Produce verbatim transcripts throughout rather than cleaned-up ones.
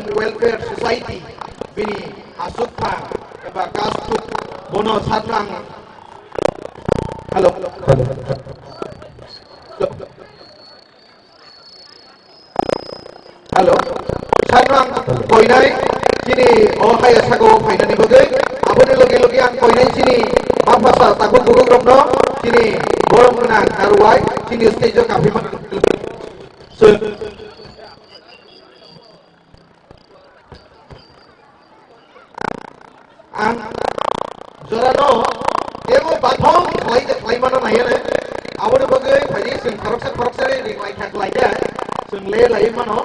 Welfare Society bini aswk pha eba kasuk bono satlang. Hello. Hello. Sano ang koinai chini o haya sago phainani bagwi, aboni logi logi ang koinai chini maphasa takhuk bukhuk rokno chini borom gwnang narwai chini stage o kaphima. So, ang jorano tebo bathang khlai de khlai mano naiya ne. Aboni bagwi phaidi chwng khoroksa khoroksa re ring lai kha khlai de chwng le lai mano.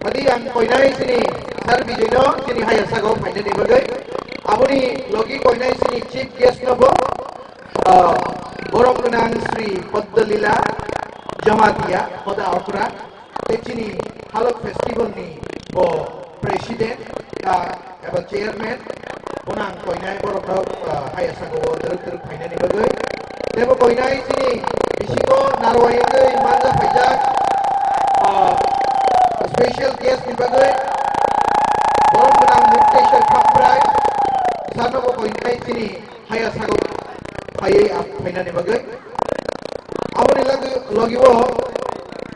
Tadi ang koinai sini Sir Bijoy no sini haya sago phainani bagwi. Aboni logi koinai sini chief guest no bo, ah, borom gwnang Sri Poddolila Jamatia Hoda Okra, tei chini Halok Festival ni bo president, ah, eba chairman, bono ang koinai borok rok, ah, haya sago o dwrwk dwrwk phainani bagwi. Tebo koinai chini bisingo narwai wngwi manja phaijak, ah, special guest ni bagwi borom gwnang Mukteswar Khaprai, sano bo koinai chini haya sago phaiwi ang phainani bagwi. Aboni lagi, logi o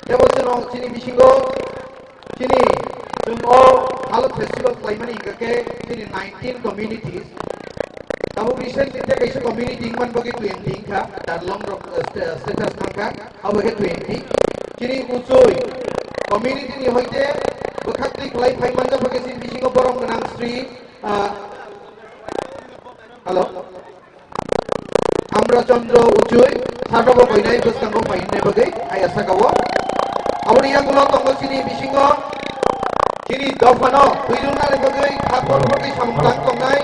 tebo chwng chini bisingo chini chwng o Halok Festival khlaimani hingka khe chini nineteen communities. Tabuk recently te kaisa community wngman bagwi twenty wngkha, Darlong rok, eh, sta-, status mankha, abo khe twenty. Chini Uchoi community ni hoite bwkhaktwi khlai phai manjak bagwi chini bisingo borom gwnang Sri, ah, hello? Amra Chandra Uchui, sano bo koinai bwskango phainai bagwi, haya sakao. Aboni yagulo tongo chini bisingo, chini dophano, huirunani bagwi, khapor bagwi samung tang tongnai,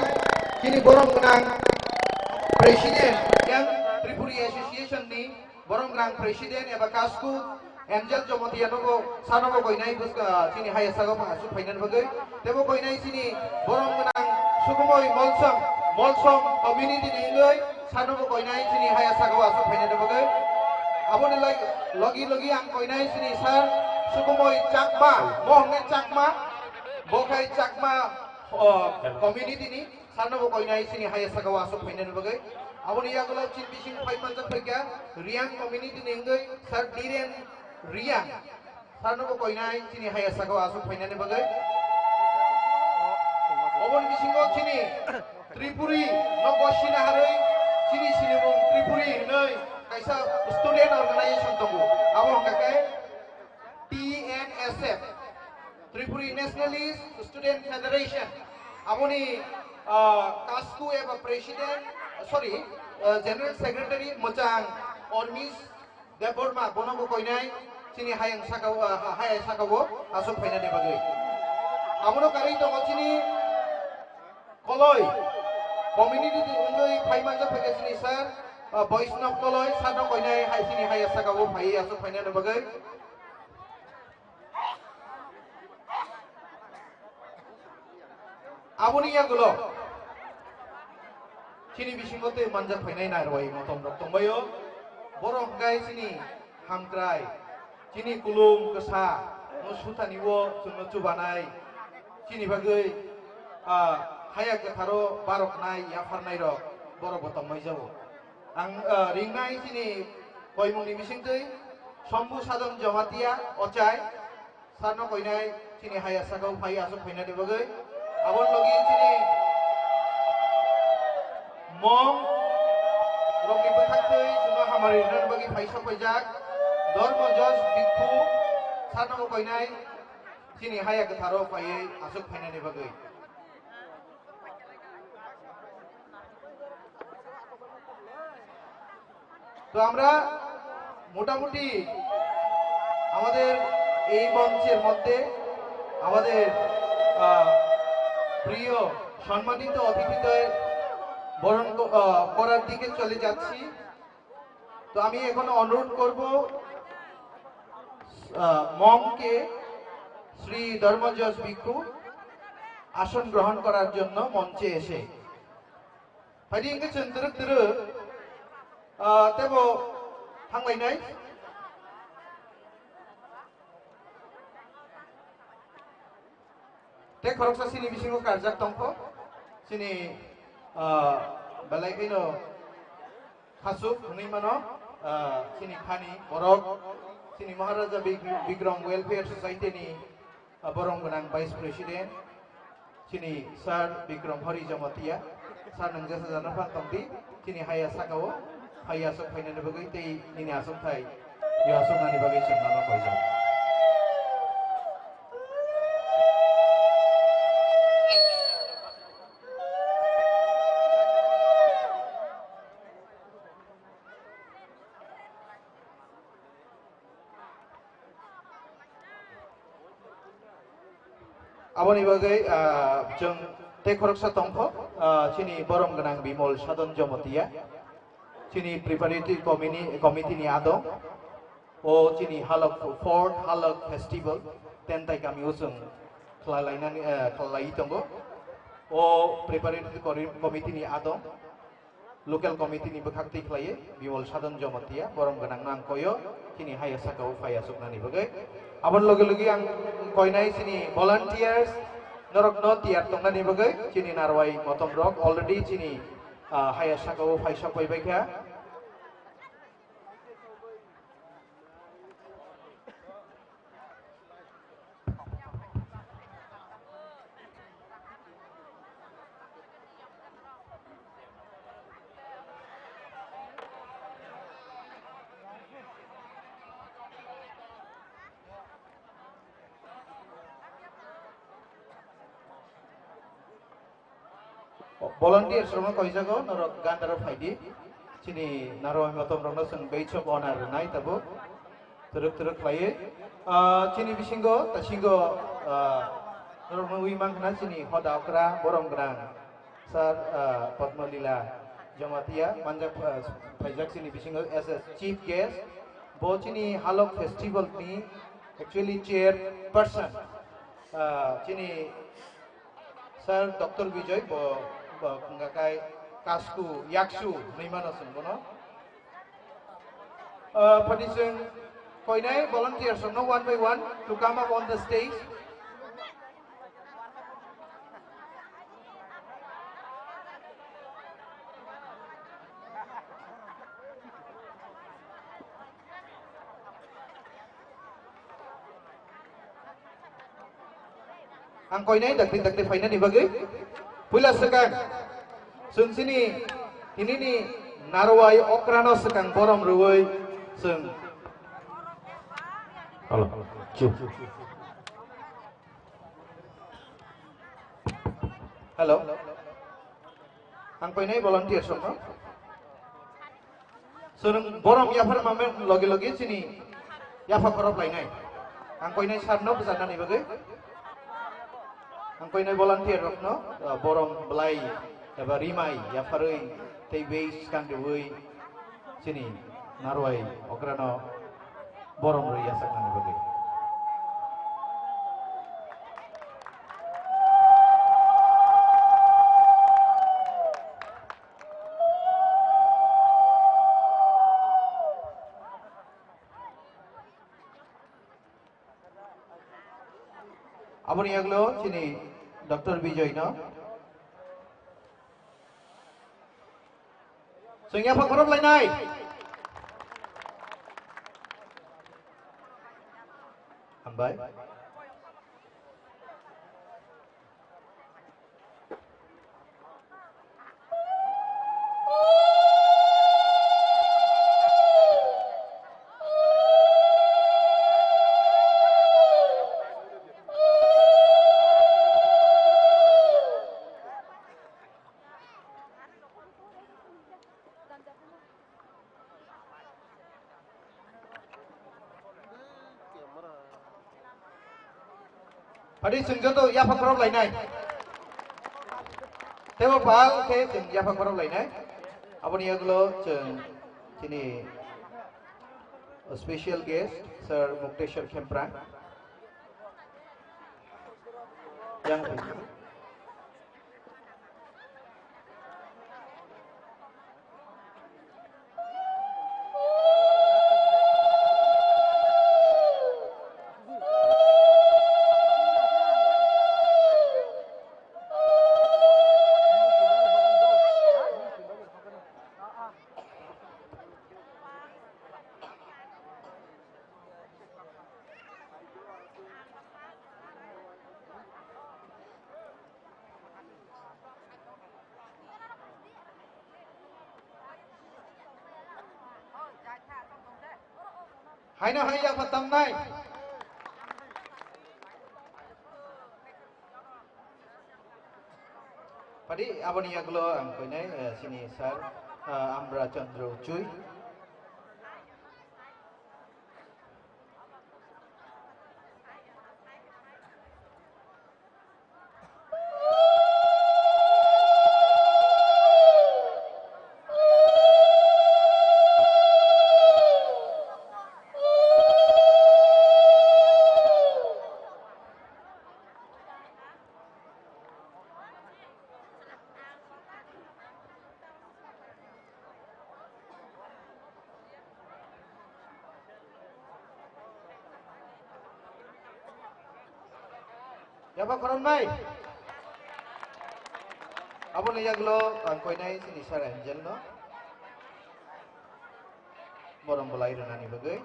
chini borom gwnang President, Young Tripuri Association ni borom gwnang President eba Kasku, Angel Jamatia nobo, sanobo koinai bwska, chini haya sago aswk phainani bagwi. Tebo koinai chini borom gwnang Sukumoi Molsom, Molsom community ni wngwi sanobo koinai chini haya sago aswk phainani bagwi. Aboni log-, logi logi ang koinai chini sir Sukumoi Chakma, mo hwnwi Chakma, bo khai Chakma, o, community ni. Sarno bo koinai chini haya sakao aswk phainani bagwi. Aboni yagulo chini bising phai manjak phaikha Riyang community ni wngwi Sir Dhiren Riyang. Sarno bo koinai chini haya sakao aswk phainani bagwi. Oboni bisingo chini Tripuri no gosina harwi chini sinimung Tripuri hinwi kaisa student organization tongo. Abo hwnkha khe T N S F, Tripuri Nationalist Student Federation, aboni, ah, Kasku eba President, sorry, ah, General Secretary mwchang Ormis Debbarma, bono bo koinai chini hayang sakao, ah, ha-, hayai sakao aswk phainani bagwi. Abono karwi tongo chini Koloi, community ni wngwi phai manjak phaikha chini sir, ah, Vaishnav Koloi, sir no koinai hai chini haya sakao phaiwi aswk phainani bagwi. Aboni yagulo chini bisingo tei manjak phainai narwai motom rok tongbaio. Borok hwnkhe chini hamkrai, chini kulum kwsa no sutani o chwngno chubanai, chini bagwi, ah, haya kwtharo baroknai yapharnai rok borok bo tongmai jago. Ang, ah, ringnai chini koimungni bisingtwi Sombu Sadon Jamatia ochai, Sarno koinai chini haya sakao phai aswk phainani bagwi. Aboni logi chini mom rokni bwkhaktwi chwngno hamari rwnani bagwi phai sok paijak. Dharma Jos Bhikkhu sarno koinai chini haya kwtharo phaiwi aswk phainani bagwi. তো আমরা মোটামুটি আমাদের এই মঞ্চের মধ্যে আমাদের, আহ, প্রিয় সম্মানিত অতিথিদের বরণ ক-, আহ, করার দিকে চলে যাচ্ছি। তো আমি এখন অনুরোধ করব, আহ, মমকে শ্রী ধর্মজস ভিক্ষু আসন গ্রহণ করার জন্য মঞ্চে এসে। Phaidi hwnkhe chwng twrwk twrwk Tebo thanglainai. Tei khoroksa chini bisingo karjak tongkho, chini, ah, belai kheno khasuk hwnwi mano, ah, chini khani borok, chini Maharaja Bik-, Bikram Welfare Society ni, ah, borom gwnang Vice President, chini Sir Bikram Hari Jamatia, Sir nwng jesa jana phan tongdi, chini haya sakao, haya sok phainani bagwi tei nini asok thai, yo asok nani bagwi chwng nano koijak. Aboni bagwi, ah, chwng tei khoroksa tongkho, ah, chini borom gwnang Bimol Sadon Jomotia, chini preparatory committee, committee ni adong, o chini halok fourth halok festival, ten tai kami o chwng khlai lainani, eh, khlai tongo. O preparatory committee ni adong, local committee ni bwkhak twi khlaiwi Bimol Sadon Jomotia, borom gwnang no ang koyo, chini haya sakao phai aswknani bagwi. Aboni loge loge ang koinai chini volunteers, norok no tiyar tongnani bagwi, chini narwai motom rok already chini, ah, haya sakao phai sok bai baikha. Volunteers rokno koijago, norok gandaro phaidi. Chini narwai motom rokno chwng beichok ona rwnai tabuk. Twrwk twrwk khlaiwi. Ah, chini bisingo, tasingo, ah, norokno wi mankha chini hoda okra borom gwnang Sir, ah, Padma Lila Jamatia manjak, ah, phaijak chini bisingo as a chief guest. Bo chini Halok Festival ni actually chair person. Ah, chini Sir Doctor Bijoy, bo, bo wngkha kai Kasku Yaksu hinwi mano chwng bono. Ah, phani chwng koinai volunteers rokno one by one to come up on the stage. Ang koinai dakti dakti phainani bagwi puila swkang chwng chini tinini narwai okrano swkang borom rwui chwng. Hello. Chu. Hello. Ang koinai volunteers rokno. Chwng borom yaphar mame logi logi chini yapha khorop lainai. Ang koinai sir no bwcharnani bagwi. Ang koinai volunteer rokno, ah, borom belai eba rimai yapharwi tei bei swkang riwi chini narwai okrano borom rwi yachaknani bagwi. Aboni yaglo chini Doctor Bijoy no. Chwng yapha khorop lainai. Hambai. Phadi chwng joto yapha khorok lainai. Tebo bal khe chwng yapha khorok lainai. Aboni yagulo chwng chini special guest Sir Mukteswar Khempra. Yang. Haino hai yapha tamnai. Padi aboni yagulo ang koinai, eh, sini sir, eh, Amra Chandra Chui. Yaba koron bai. Aboni yaglo ang koinai sini sir Angel no. Borom bolai rwnani bagwi.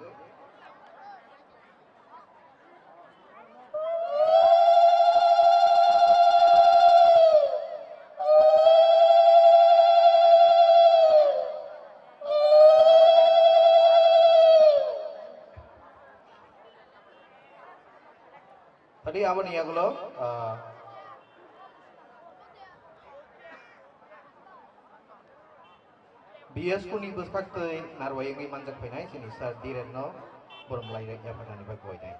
Tadi aboni yagulo, ah, B S Kuni bwswk twi narwai wngwi manjak phainai chini sir Dhiren no borom lai rek yapharnani bagwi nai.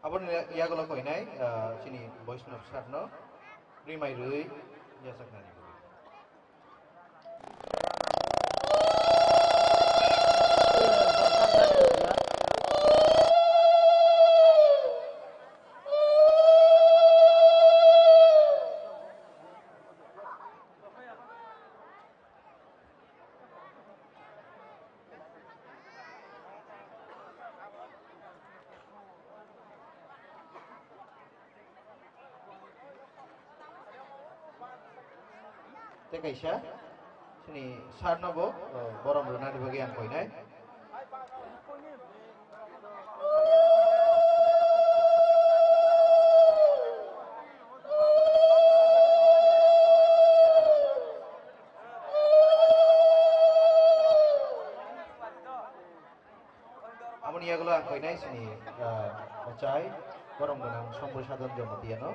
Aboni yagulo koinai, ah, chini Vaishnav sir no rimai rwi yachaknani bagwi. Tei kaisa chini sir no bo, o, borom rwnani bagwi ang koinai. Aboni yagulo ang koinai chini, ah, ochai, borom gwnang Somboi Sadon Jamatia no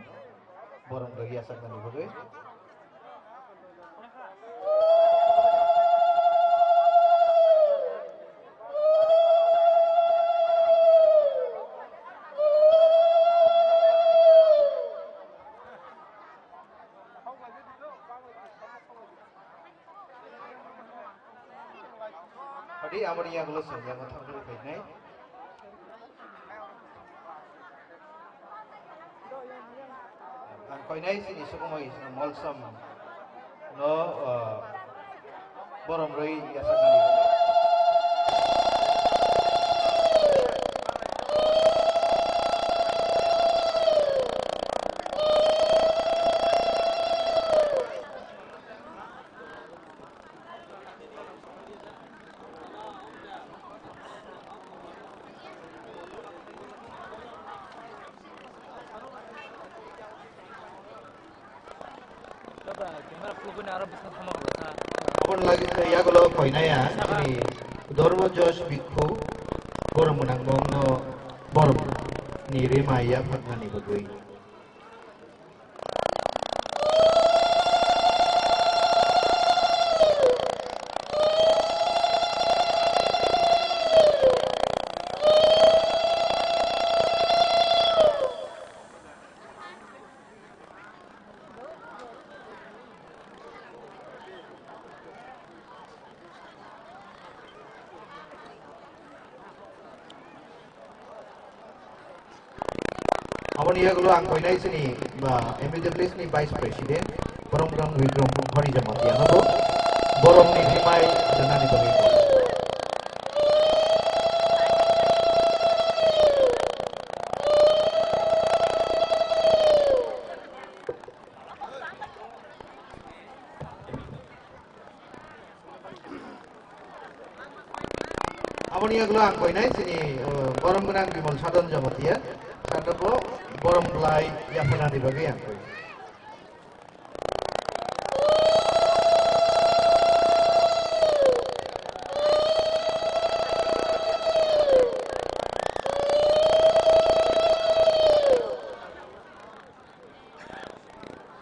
borom rwi yachaknani bagwi. Adi aboni yagulo songya mo thangwi phainai. Ang koinai sini sukumoi molsom no, uh, borom rwi yasaknani. Aboni lagi yagulo koinaya chini Dharma Josh Bhikkhu borom gwnang mongno borom ni rima yapharnani bagwi. Aboni yagulo ang koinai chini, ba, M L A place ni Vice President, Borom Gwnang Wikrom Hari Jamatia no bo, borom ni himai rwnani bagwi. Aboni ulo ang koinai chini, uh, borom gwnang Bimal Sadhan Jamatia, saka bo borom belai yapharnani bagwi ang koi.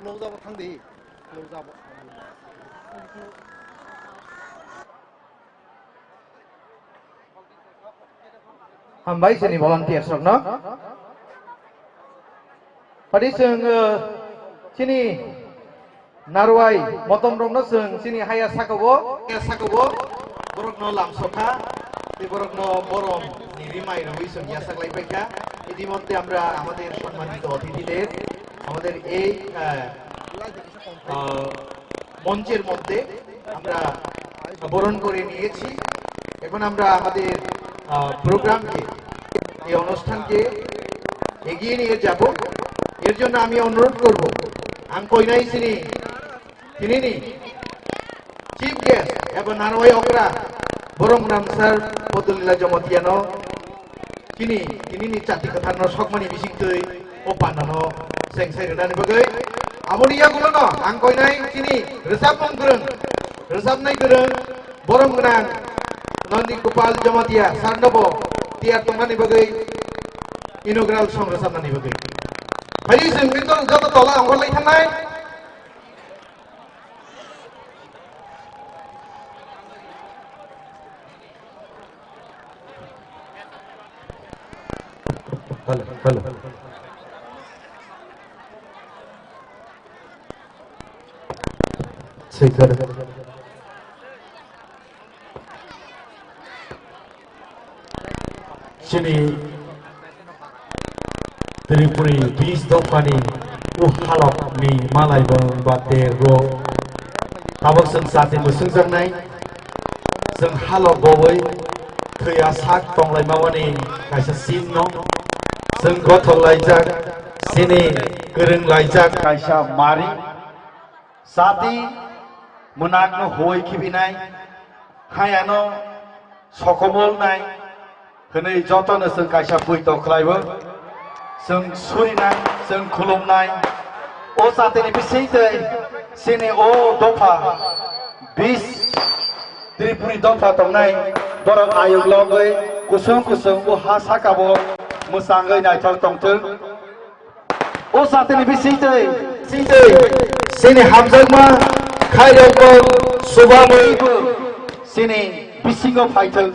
Nukjabo thang di. Nukjabo. Hambai chini volunteers rokno. Padi chwng, uh, chini narwai motom rokno chwng chini haya sakao, haya sakao borokno lamsokha, tei borokno borom ni rimai rwi chwng yasak lai paikha. ইতিমধ্যে আমরা আমাদের সম্মানিত অতিথিদের আমাদের এই, আহ, আহ, মঞ্চের মধ্যে আমরা বরণ করে নিয়েছি। এখন আমরা আমাদের, আহ, প্রোগ্রামকে, এই অনুষ্ঠানকে এগিয়ে নিয়ে যাব। এর জন্য আমি অনুরোধ করব, ang koinai chini, tinini chief guest eba narwai okra, borom gwnang sir Podolila Jamatia no, chini, tinini chati kwtharno sokmani bisingtwi o pandano sengsai rwnani bagwi. Aboni yagulono ang koinai chini rwchapmung kwrwng, rwchapnai kwrwng, borom gwnang Nandi Gopal Jamatia sir nobo tiyar tongnani bagwi inaugural song rwchapnani bagwi. Phai chwng joto tola ongkhorlai thangnai. Hello, hello. Sweet, hello. Chini Tripuri bis dophani o halok ni malai bo ba ter ro. Tabok chwng chati mwswngjaknai, chwng halok bowoi thwiya sak tonglaimani kaisa sim no. Chwng gothok laijak, chini kwrwng laijak kaisa mari. Chati mwnakno huwi khibinai, hayano sokomolnai hwnwi jotono chwng kaisa poito khlaibo. Chwng surinai, chwng khulumnai. O chatini bisingtwi chini o dopha bis Tripuri dopha tongnai borok ayuk logwi kusung kusung o ha sakabo mwchangwi naithok tongthwng. O jatini bisingtwi, bisingtwi chini hamjakma khairokbo subamwi chini bisingo phaithwng.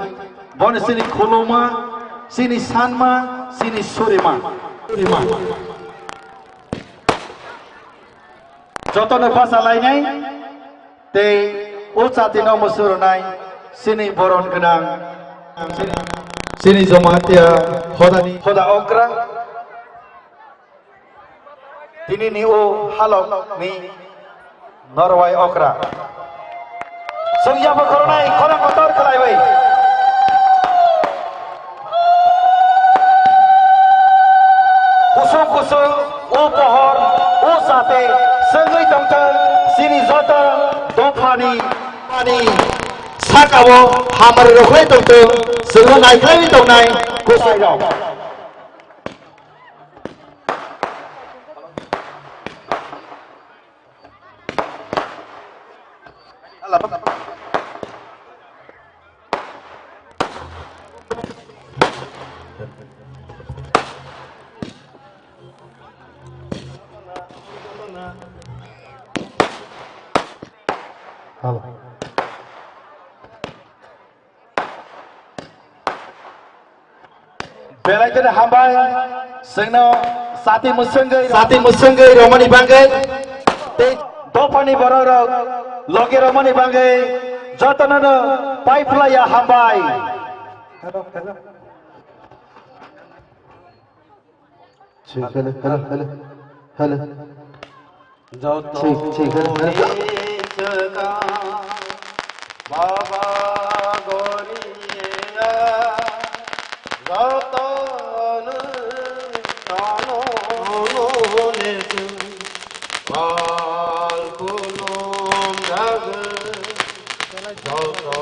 Bono chini khuluma, chini sanma, chini surima. Surima. Jotono bachalainai tei o jatino mwswrwnai chini boron gwnang, chini Jamatia hodani hoda okra. Tinini o halok ni norwai okra. Chwng yapha khoroknai khorang kotor khlaiwi. Kusung kusung o pohor o sate swngwi tongthwng chini joto dophani ani sakao hamari rwkhlai tongthwng chwngno naikhlaiwi tongnai kusairok. Hello. Belai kheno hambai, chwngno chati mwswngwi, chati mwswngwi romani bagwi tei dophani borok rok logi romani bagwi jotono no paiphlaiya hambai. Hello, hello. Hello, hello, hello, hello. Joto thik, thik, hello, hello. Baba Goriya, joto no tano le tu, pal kulum dag, joto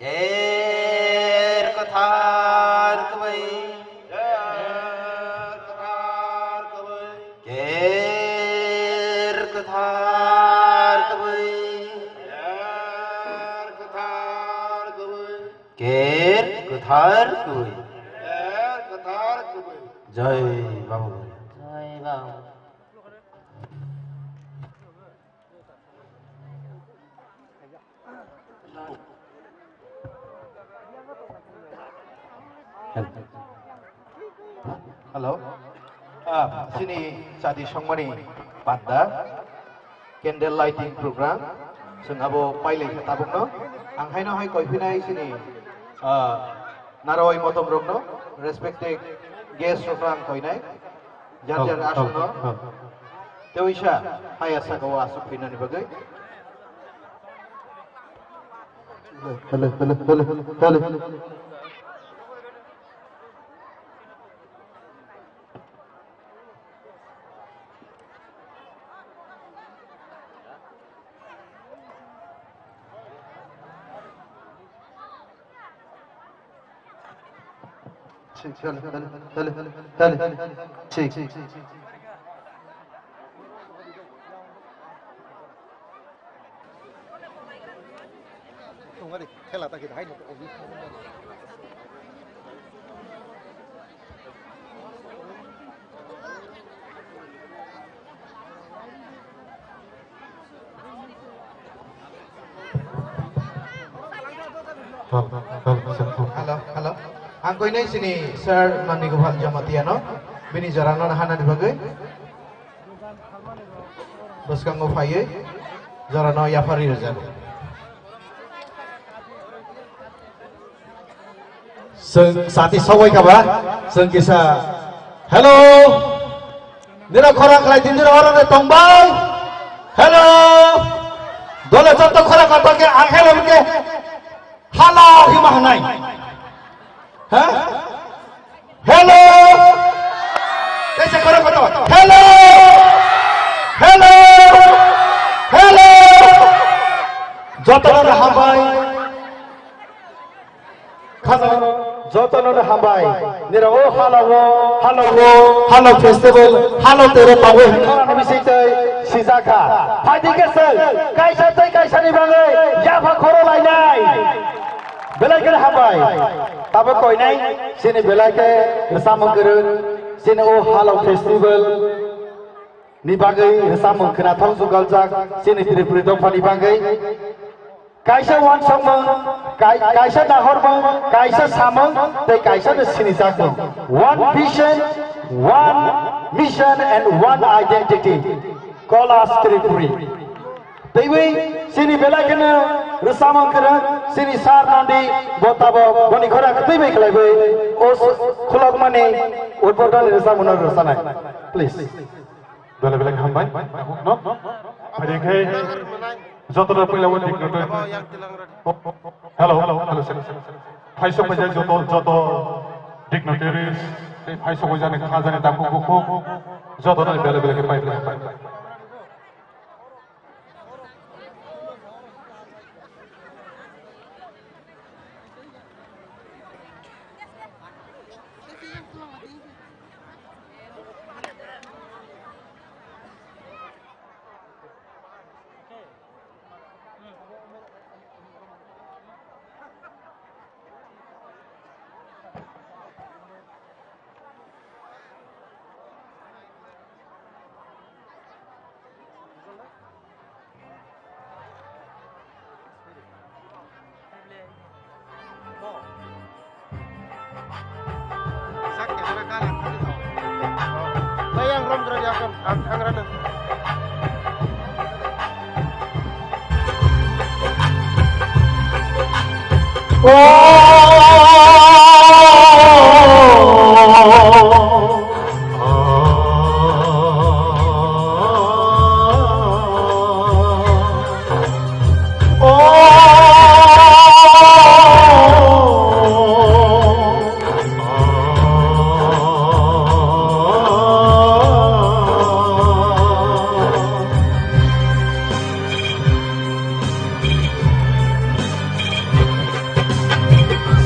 Ker kwthar kwbai. Ker kwthar kwbai. Ker kwthar kwbai. Ker kwthar kwbai. Ker kwthar kwbai. Ker kwthar kwbai. Jai Babu. Jai Babu. Hello. Ah, sini chati songmani panda candle lighting program. Sengabo pailai khe tabukno. Ang haino hai koiphinai sini, ah, naroi motom rokno, respected guest rokno ang koinai. Jar jar aswkno. Teisa haya saka o aswk phinani bagwi. Hello, hello, hello, hello. Hello, hello. Ang koinai sini Sir Nandi Gopal Jamatia no, bini jora no hana ni bagwi. Bwskango phaiwi jora no yaphar rijak. Chwng sati sogwi kha ba, chwng kisa, "Hello! Nira khorang khlai tin jora oro ne tong bai? Hello!" Dole joto khorang kha tong khe ang hello hwn khe hala hima hwnai. Ha? Hello! Kaisa khorang kha tong. Hello! Hello! Hello! Joto no hambai. Khajano jotono no hambai. Nira o halo o, halo o, halo festival, halo tero tongwi hwnkhana ni bising tei sijakha. Phaidi khe se kaisa tei kaisa ni bagwi yapha khoro lainai. Belai khe hambai. Tabo koinai sini belai khe rwchapmung kwrwng sini o halo festival ni bagwi rwchapmung khwnathok jugaljak sini Tripuri dophani bagwi. Kaisa wansukmung, kai-, kaisa nahormung, kaisa samung, tei kaisa no sinijakmung. One vision, one mission and one identity. Kolas Tripuri. Teiwi sini belai kheno rwchapmung kwrwng, sini Sir Nandi bo tabo boni khorang teiwi khlaiwi o s-, khulokmani udbodhon rwchapmung no rwchanai. Please. Belai belai hambai. No? Phai khe joto no puila o dignitary. Hello, hello, sir. Phai sok phai joto, joto dignitaries, phai sok phai jani kha jani takhuk bukhuk, joto no belai belai khe pai belai hambai.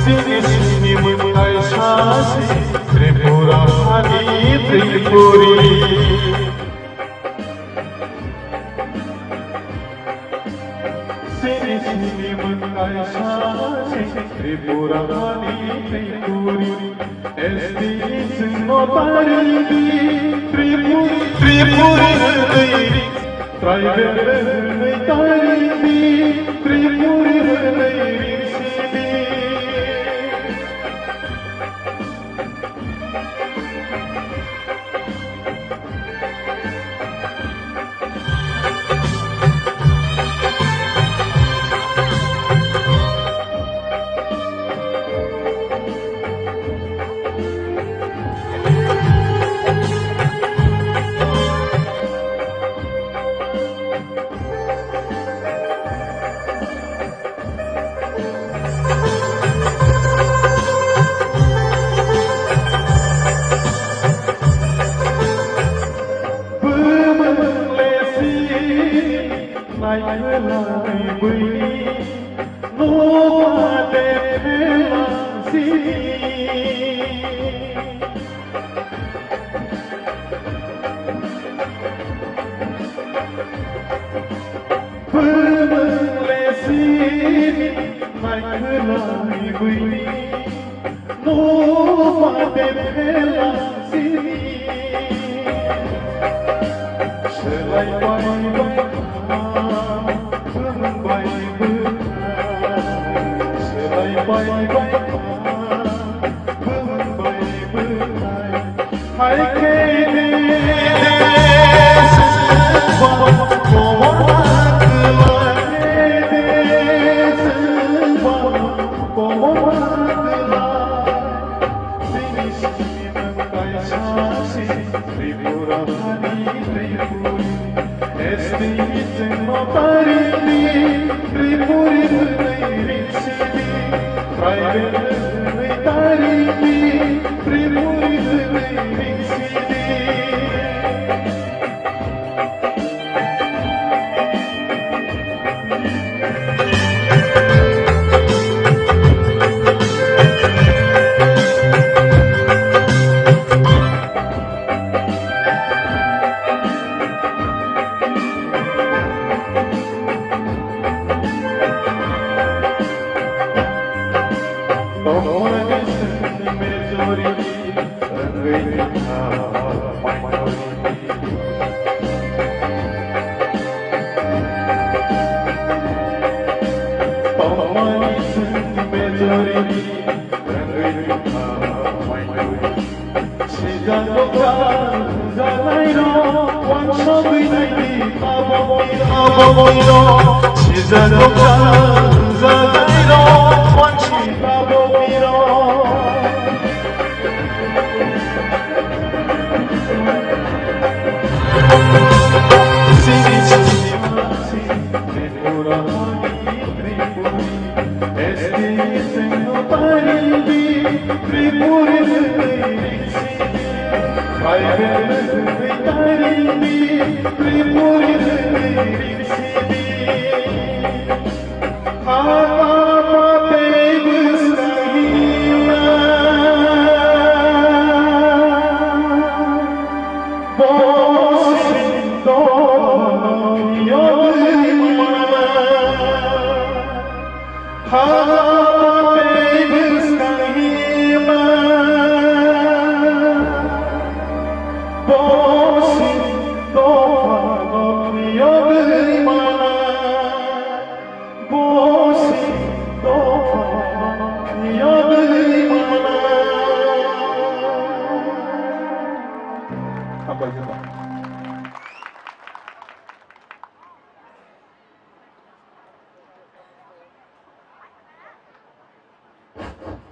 Chini sini mwtai sasi Tripura hani Tripuri. Chini sini mwtai sasi Tripura hani Tripuri. S T chwngno tarindi Tripuri, Tripuri hwnwi. Tribal hwnwi tarindi, Tripuri hwnwi ringsidi. Bwmwng lesi naikhlai bwini nokha de phelasi. Bwrwng le sini naikhlai bwini nokha de phela sini. Selai pai bai kha, bwrwng bai bwkha. Selai pai bai kha, bwrwng bai bwkha.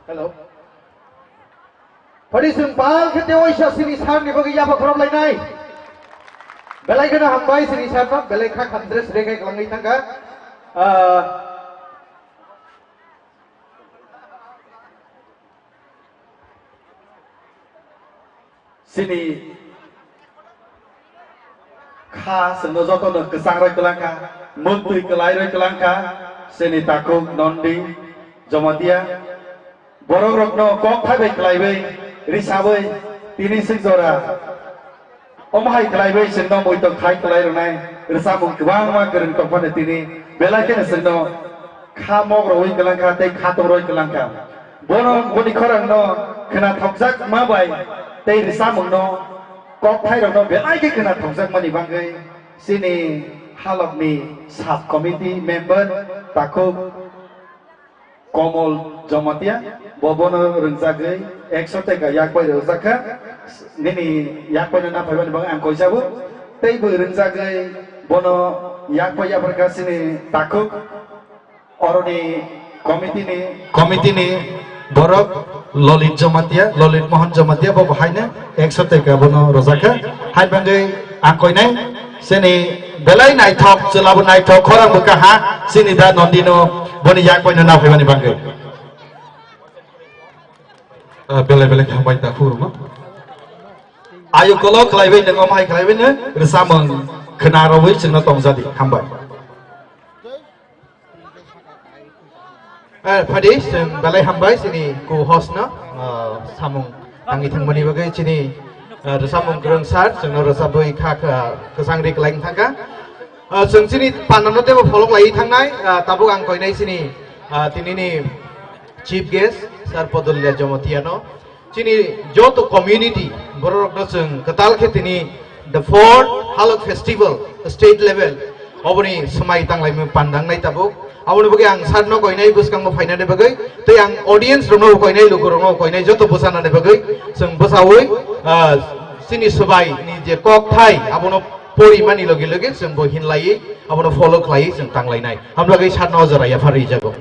Hello. Phadi chwng bal khe tei waisa sini sir ni bagwi yapha khorok lainai. Belai kheno hambai sini sir no, belai kha kham dress rengkhe kwlangwi thangkha. Ah, Chini kha chwngno jotono kwchang rwi kwlang kha, mwktwi kwlai rwi kwlang kha, chini takhuk Nondi Jamatia. Borok rokno kok thaibai kwlaiwi, risawi, tini sik jora. Omo hai kwlaiwi chwngno muitok thai kwlai rwnai, rwchapmung kwbangma kwrwng tongphano tini, belai kheno chwngno kha mok rwi kwlangkha tei kha tongrwi kwlangkha. Bono, boni khorangno khwna thokjakma bai tei rwchapmungno kok thai rokno belai khe khwna thokjakmani bagwi chini halokni sub committee member takhuk Komol Jomatia, bo bono rwngjagwi ekso taka yak bai rwjakha. Nini yak bai na phaibani bagwi ang koijago. Tei bo rwngjagwi bono yak bai yapharkha chini takhuk oroni committee ni, committee ni borok Lolit Jomatia, Lolit Mohan Jomatia, bo bo haino ekso taka bono rwjakha. Hai bagwi ang koinai. Chini belai naithok, chwlabo naithok, khorang bo kaha, chini da Nondino boni yak bai no naphaimani bagwi. Ah, belai belai hambai ta khuruma. Ayo kolo khlaibai no, omo hai khlaibai no, rwchapmung khwna rwi chwngno tongjadi, hambai. Eh, phadi, chwng belai hambai chini co-host no, ah, samung tangwi thangmani bagwi chini, ah, rwchapmung kwrwng sir, chwngno rwchapwi kha, kha, kwchang ri kwlai thangkha. Ah, chwng chini panano teibo pholok laiwi thangnai, ah, tabuk ang koinai chini, ah, tinini chief guest, sir Podolia Jomotiano. Chini joto community bororokno chwng kwtal khe tini the fourth Halok Festival state level oboni swmai tanglaimung pandangnai tabuk. Aboni bagwi ang sir no koinai bwskango phainani bagwi, tei ang audience rokno koinai, lukurokno koinai, joto bwsanani bagwi chwng bwsawi, ah, chini swbai ni je kok thai abono porimani logi logi chwng bo hinlaiwi abono follow khlaiwi chwng tanglainai. Hamlagwi sir no jora yaphar rijago.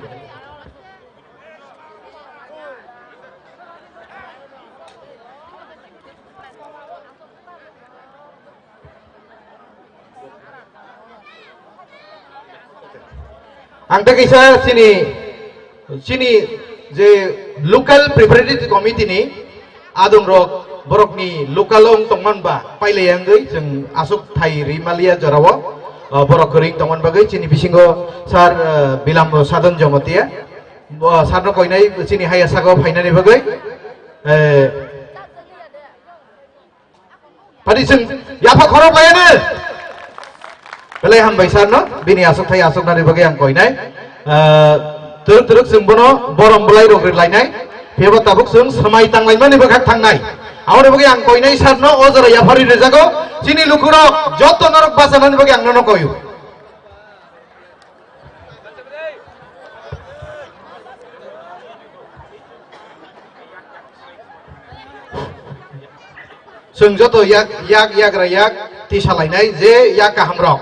Ang tei kaisa chini, chini je local preparatory committee ni adong rok borok ni local ong tongman ba pailai yangwi chwng aswk thai ri maliya jorao, ah, borok kwrwng tongman bagwi chini bisingo sir, ah, Bilambo Sadon Jomotia. Bo sir no koinai chini haya saka o phainani bagwi. Eh, Padi chwng yapha khorok laiyano. Belai hambai sir no, bini aswk thai aswk nani bagwi ang koinai. Ah, twrwk twrwk chwng bono borom bwlai rok ri lainai. Phiyaba tabuk chwng swmai tanglaimani bwkhak thangnai. Aboni bagwi ang koinai sir no o jora yapharwi rijago. Chini lukurok joto norok bachanani bagwi ang nono koio. Chwng joto yak, yak, yagra yak tisa lainai je yak kaham rok.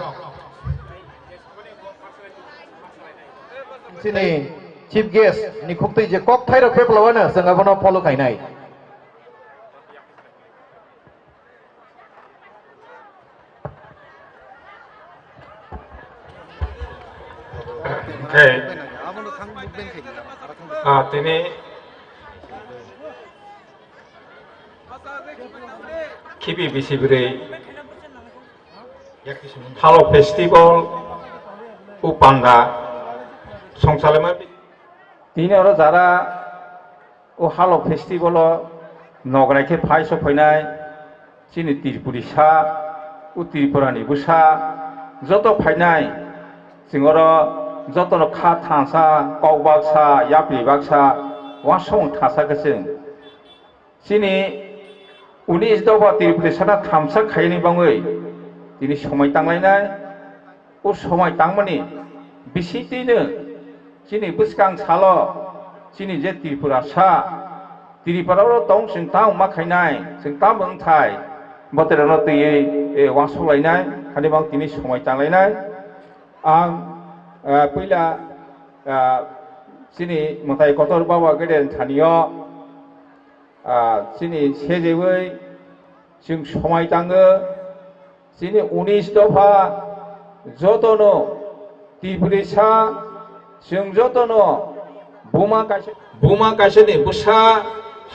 Chini chief guest ni khuktwi je kok thai rok peplawano chwng abono follow khainai. Hwnkhe, ah, tini khibi bisi bwrwi Halok Festival o panda songchalaima. Tini oro jara o Halok Festival o nograi khe phai sok phainai chini Tripurisa, o Tripura ni bwsa joto phainai, chwng oro joto no kha thansa, kok baksa, yapri baksa, uansukmung thansa khe chwng. Chini unis doba Tripurisa no thamsa khaini bangwi tini somai tanglainai. O somai tangmani bisingtwino chini bwskang salo chini je Tripurasa, Tripura oro tong chwng tamo ma khainai, chwng tamo wngthai, botereno twiwi, e, uansuk lainai, hani bang tini somai tanglainai. Ang, ah, puila, ah, chini mwtai kotor Baba Gede thanio, ah, chini sejewi chwng somai tango, chini unis dopha jotono Tiprisa, chwng jotono buma kaisa, buma kaisani bwsa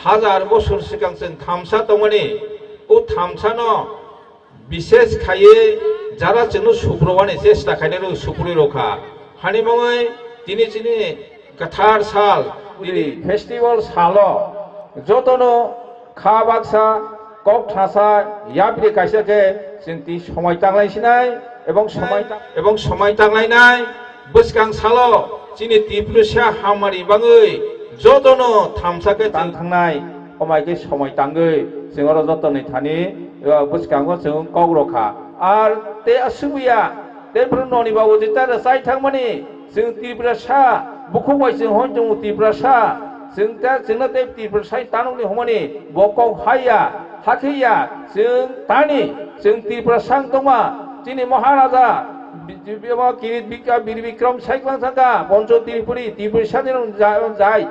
hajar bosor swkang chwng thamsa tongmani, o thamsano bises khaiwi jara chwngno suprobani chesta khainai rw suprwi rokha. Hani bangwi tini chini kwthar sal Tini festival salo jotono kha baksa, kok thasa, yapri kaisa khe chwng tini somai tanglai sinai, ebong somai ta-, ebong somai tanglainai. Bwskang salo chini Tiprasa hamari bangwi jotono thamsa khe tang thangnai, omai khe somai tangwi chwng oro jotoni thani, eh, bwskango chwng kok rokha. Ar tei aswk ya, tei phuru noni babu jeta rwchai thangmani, chwng Tiprasa, bukhuk bai chwng hoi tongo Tiprasa, chwng ta, chwngno tei Tiprasa tanukni hwnmani bo kok haiya, hakhe ya, chwng tani, chwng Tiprasa wng tongma, chini Maharaja, bi-, bi-, bo Kirit Bikra-, Bir Bikram sai kwlang thangkha, Poncho Tripuri, Tiprasa ni rong ja-, jai,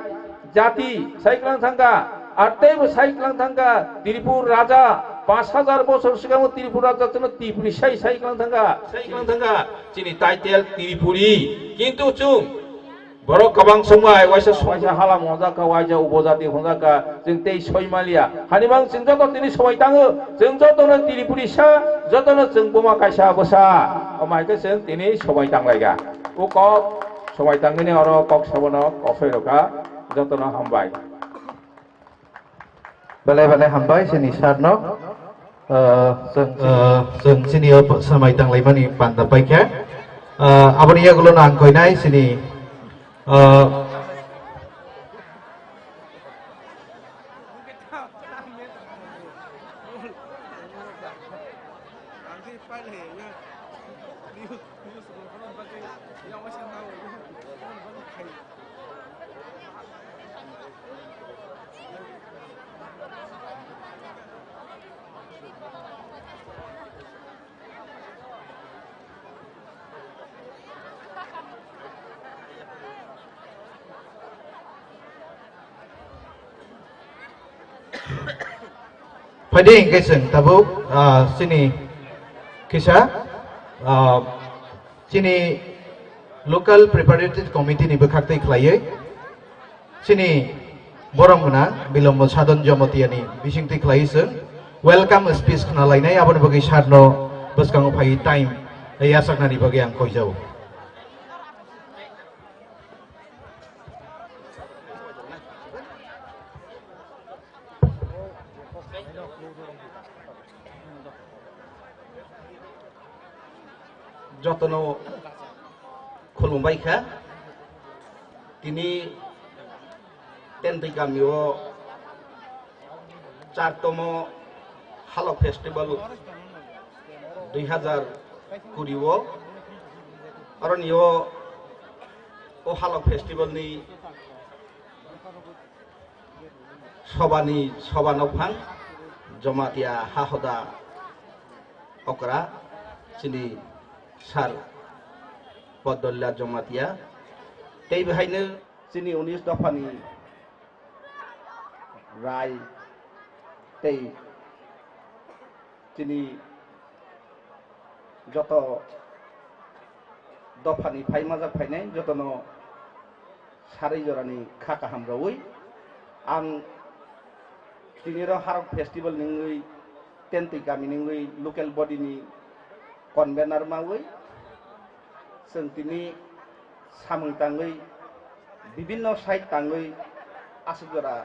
jati sai kwlang thangkha, ar teibo sai kwlang thangkha, Tripur Raja, pash hajar bochor sikango Tripur Raja chwngno Tiprisa sai kwlang thangkha, sai kwlang thangkha, chini title Tripuri, kintu chwng borok kwbang songbai waisa song-, waisa hala mongjak kha, waisa upojati hongjak kha, chwng tei soi maliya. Hani mang chwng joto tini somai tango, chwng jotono Tripurisa, jotono chwng buma kaisa bwsa. Omo hai khe chwng tini somai tanglaikha. O kok somai tangmani oro kok sabono kosoi rokha, jotono hambai. Belai belai hambai chini sir no. Ah, chwng, ah, chwng chini o samai tanglaimani panda paikha. Ah, aboni yagulo no ang koinai chini, ah, Phaidi hingke chwng tabuk, ah, chini kisa, ah, chini local preparatory committee ni bwkhak twi khlaiwi chini borom gwnang Bilombo Sadon Jamatia ni bising twi khlaiwi chwng welcome speech khna lainai, aboni bagwi sir no bwskango phaiwi time yachaknani bagwi ang koijao. Jotono khulumbai kha. Tini Tentwi kamio chartomo Halok Festival dui hazar kuri o, aroni o, o Halok Festival ni sobani, soba nokphang Jamatia Hahoda okra chini sir Poddolla Jamatia tei behaino chini unis dophani rai tei chini joto dophani phai majak phainai jotono sarwi jorani kha kaham rwui ang tini ro Halok Festival nungwi Tentwi kami nungwi local body ni convener mawi chwng tini samung tangwi bibinno side tangwi aswk jora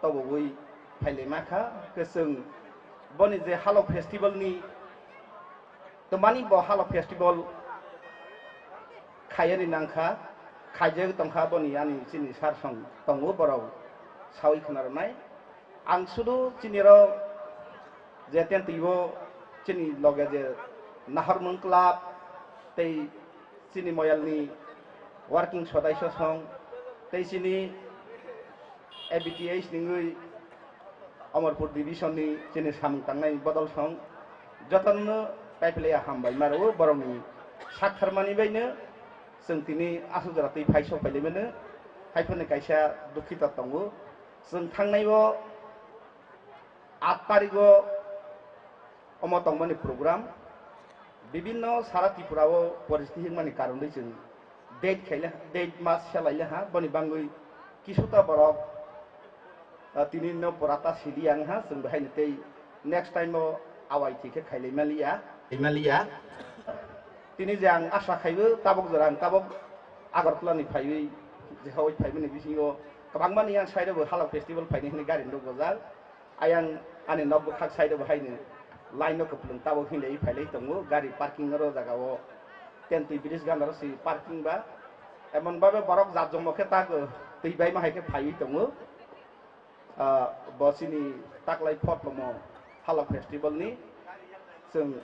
tobogwi phailai ma kha. Hwnkhe chwng boni je Halok Festival ni twmani bo Halok Festival khaiyani nangkha, khaijagwi tongkha boni ani chini sir song tongo borok sawi khna rwnai. Ang sudu chini rok je Tentwi o chini loge je Naharmung Club tei chini moyalni working sodaisyo song tei chini A B T H ningwi Amarpur division ni chini samung tangnai bodol song jotono paiphlaiya hambai maro borokni sak tharmani baino chwng tini aswk jora twi phai sok phailai mano haiphano kaisa dukhita tongo chwng thangnai o aat tarikh o omo tongmani program bibinno sara Tripura o poristiti hwnmani karon ri chwng date khaile, date mas selaile ha, boni bangwi kisuta borok, ah, tini no pora ta sidi ang ha, chwng bahai ni tei next time o awai thwi khe khailai maliya, maliya. Tini je ang asa khaibo tabok jora ang tabok Agartala ni phaiwi Jehawi phaimani bisingo kwbangmani yang side o bo Halok festival phaini hwnwi gari nuk gojak. Ayang ani nok bwkhak side o bo haino line no kwplwng tabok hinlaiwi phailai tongo, gari parking oro jaga o ten twi bridge gana ro si parking ba. Emon babe borok jat jongmo khe tak twi baima hai khe phaiwi tongo. Ah, bo chini taklai photlomo Halok festival ni chwng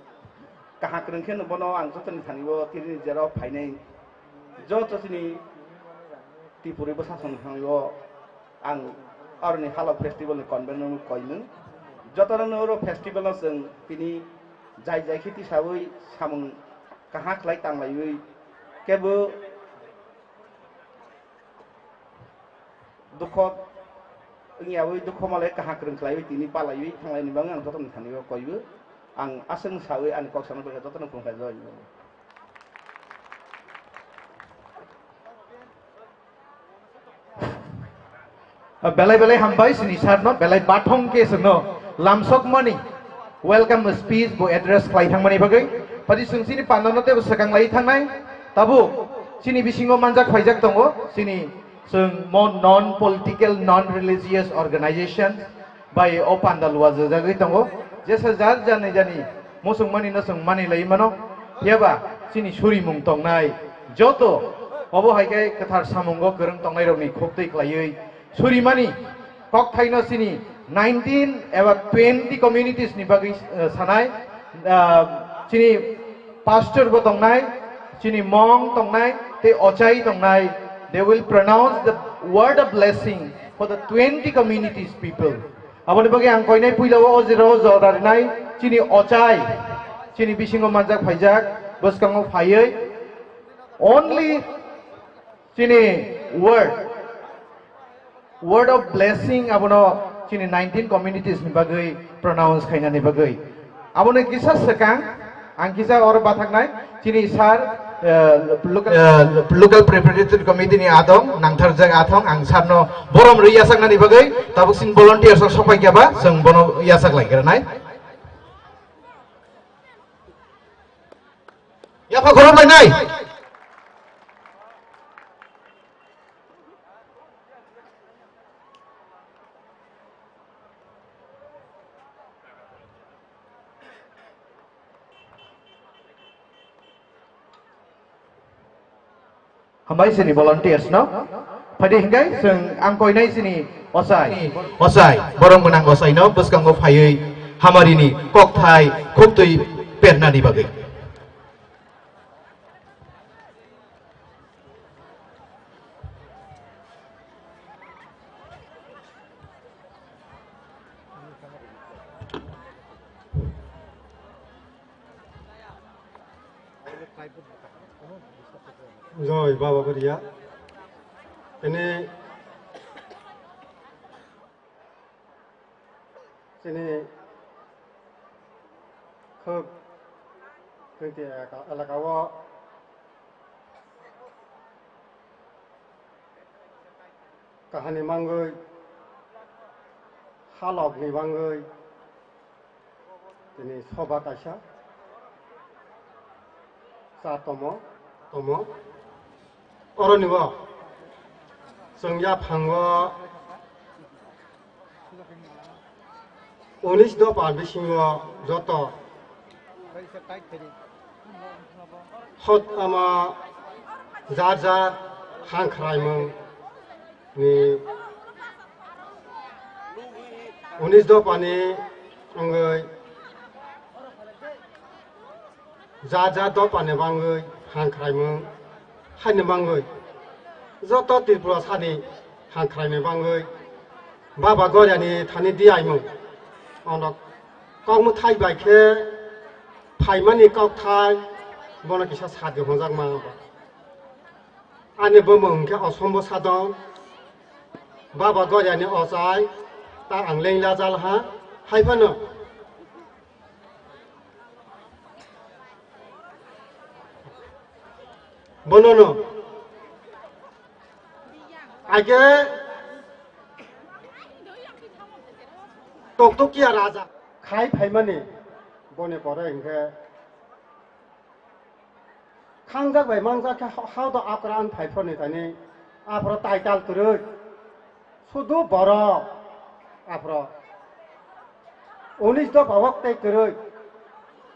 kaham kwrwng khe no bono ang jotoni thani o tini ni jera o phainai joto chini Tripuri bwsasong thani o ang aroni Halok festival ni convener no koimung jotono no oro festival no chwng tini jai jai khe tisawi samung kaham khlai tanglaiwi kebo dukho wngyawi dukho malai kaham kwrwng khlaiwi tini palaiwi thanglai ni bagwi ang jotono thani o koiwi ang aswk sawi ani kok sana bagwi jotono khulumkha joy. Belai belai hambai sini sir no belai bathong ke sino lamsok mani welcome speech bo address khlai thangmani bagwi padi sung sini panda no tebo swkang lai thangnai tabuk sini bisingo manjak phaijak tongo sini Chwng mo non political, non religious organization bai o panda lua jajagwi tongo. Jesa jar jani jani muchungmani no chwng mani lai mano. Phiya ba chini surimung tongnai joto obo hai khe kwthar samungo kwrwng tongnai rokni khuktwi khlaiwi surimani kokthaino chini nineteen eba twenty communities ni bagwi, eh, sanai, ah, chini pastor bo tongnai, chini mong tongnai, tei ochai tongnai. They will pronounce the word of blessing for the twenty communities people. Aboni bagwi ang koinai puila o ojero jora rinai chini ochai, chini bisingo manjak phaijak, bwskango phaiwi only chini word, word of blessing abono chini nineteen communities ni bagwi pronounce khainani bagwi. Abono kisa swkang, ang kisa oro bathaknai, chini sir, eh, local, eh, local preparatory committee ni adong, nangtharjak athong, ang sir no borom rwi yasaknani bagwi, tabuk sin volunteers rok sokpai khe ba, chwng bono yasak lai khe rwnai. Yapha khorok lainai. Hambai sini volunteers no. Phaidi hingai chwng ang koinai sini osai. Osai, borom gwnang osai no bwskango phaiwi hamarini kokthai khuktwi pernani bagwi. Joi Baba Bariya. Ini chini khuk twenty elaka, elaka o kahani mangwi, halok ni mangwi, tini soba kaisa cha tomo, tomo. Oroni o chwng yaphango unis dopha bisingo joto hot ama jar jar hangkhraimung ni unis dopha ni wngwi ja ja dopha ni bangwi hangkhraimung haini bangwi joto Tripura sani hangkhraini bangwi Baba Goriani thani diyaimung. Ono kokmwthai bai khe phaimani kokthai bono kisa sadi honjakma. Ani bumung hwnkhe Osombo Sadon, Baba Goriani ochai, ta ang lengla jalha, hai phano. Bonono. Age Toktokia raja. Khai phaimani boni pore hwnkhe khangjak bai mangjak khe ha-, hao to akra an phai phone thani Aphro title kwrwi. Sudu borok. Aphro. Unis do bawok tei kwrwi.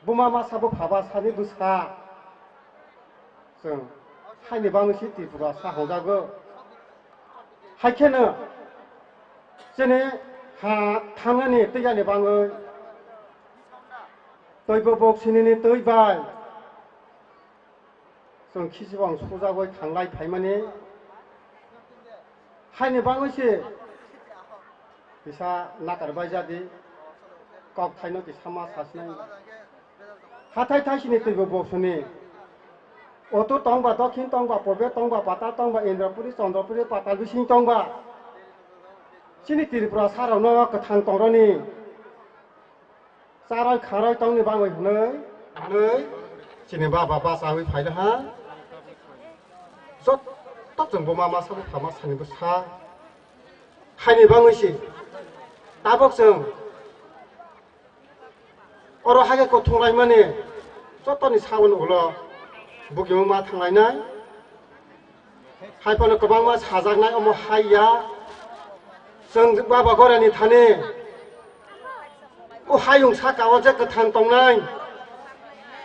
Buma masa bo phaba sani bwsa. Chwng haini bangwi si Tripura sa hwnjago. Haikheno chini ha thangnani twi yani bangwi twibo bok sinini twi bai chwng khisibo ang sujagwi thanglai phaimani. Haini bangwi se kisa nakar bai jadi, kok thaino kisa ma sasinai. Hathai thaisini twibo bosuni. Oto tongba, dokhin tongba, pobe tongba, patal tongba, Indrapuri, Chandrapuri, patal bising tongba. Chini Tripura sarokno kwthang tongroni. Charoi kharoi tongni bagwi hwnwi, hwnwi chini baba bachawi phaida ha. Jotto chwng buma masa bo phama sani bwsa. Haini bangwi si tabok chwng oro hage kothong laimani jottoni saboni ulo bugimung ma thanglainai. Hai phano kwbangma sajaknai omo hai ya. Chwng baba gorani thani o hayung saka o je kwthang tongnai,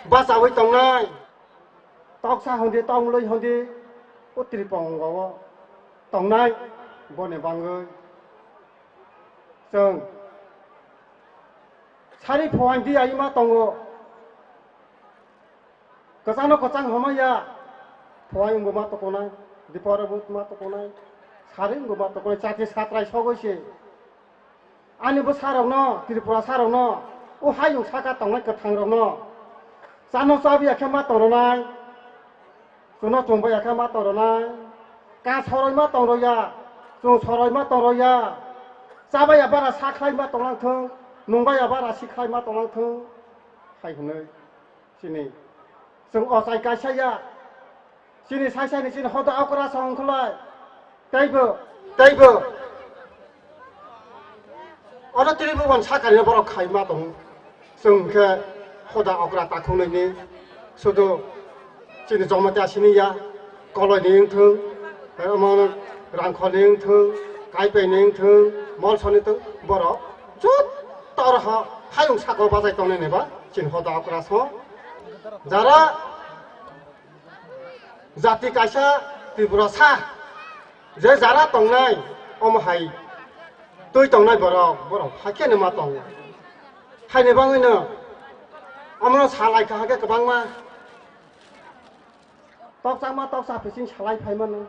bachawi tongnai. Toksa hondi, tongmlwi hondi, o Tripura o tongnai, boni bangwi chwng sari phuaing di aima tongo. Kwchangno kwchang hamya, phuaing wngbo ma tukunai, dipor wngbo ma tukunai, sari wngbo ma tukunai, chati satrai sogwi se. Ani bwsarokno, Tripura sarokno, o hayung saka tongnai kwthangrokno, chano chabiya khe ma tongronai, chuno chumbaia khe ma tongronai, ka soroi ma tongroya, chung soroi ma tongroya, chabaiya bara sakhlai ma tonglang thung, nungbaia bara sikhlai ma tonglang thung, hai hwnwi. Chini, chwng ochai kaisa ya. Chini sai sai ni chini hoda okra sa ongkhlai. Teibo, teibo. Ono tini buban sakani borok khaima tong. Chwng khe hoda okra takhungnwi ni sudu chini Jamatia sini ya. Koloi ni wngthung, omo Rangkhol ni wngthung, Kaipai ni wngthung, Molso ni wngthung, borok jotto oro ha hayung saka o bachai tongnai ni ba chini hoda okra so. Jara jati kaisa Tripura sa, je jara tongnai, omo hai twi tongnai borok, borok hakhe no ma tongo. Haini bangwi no omo no salai kha hakhe kwbangma. Tokchangma toksa pising salai phaimano.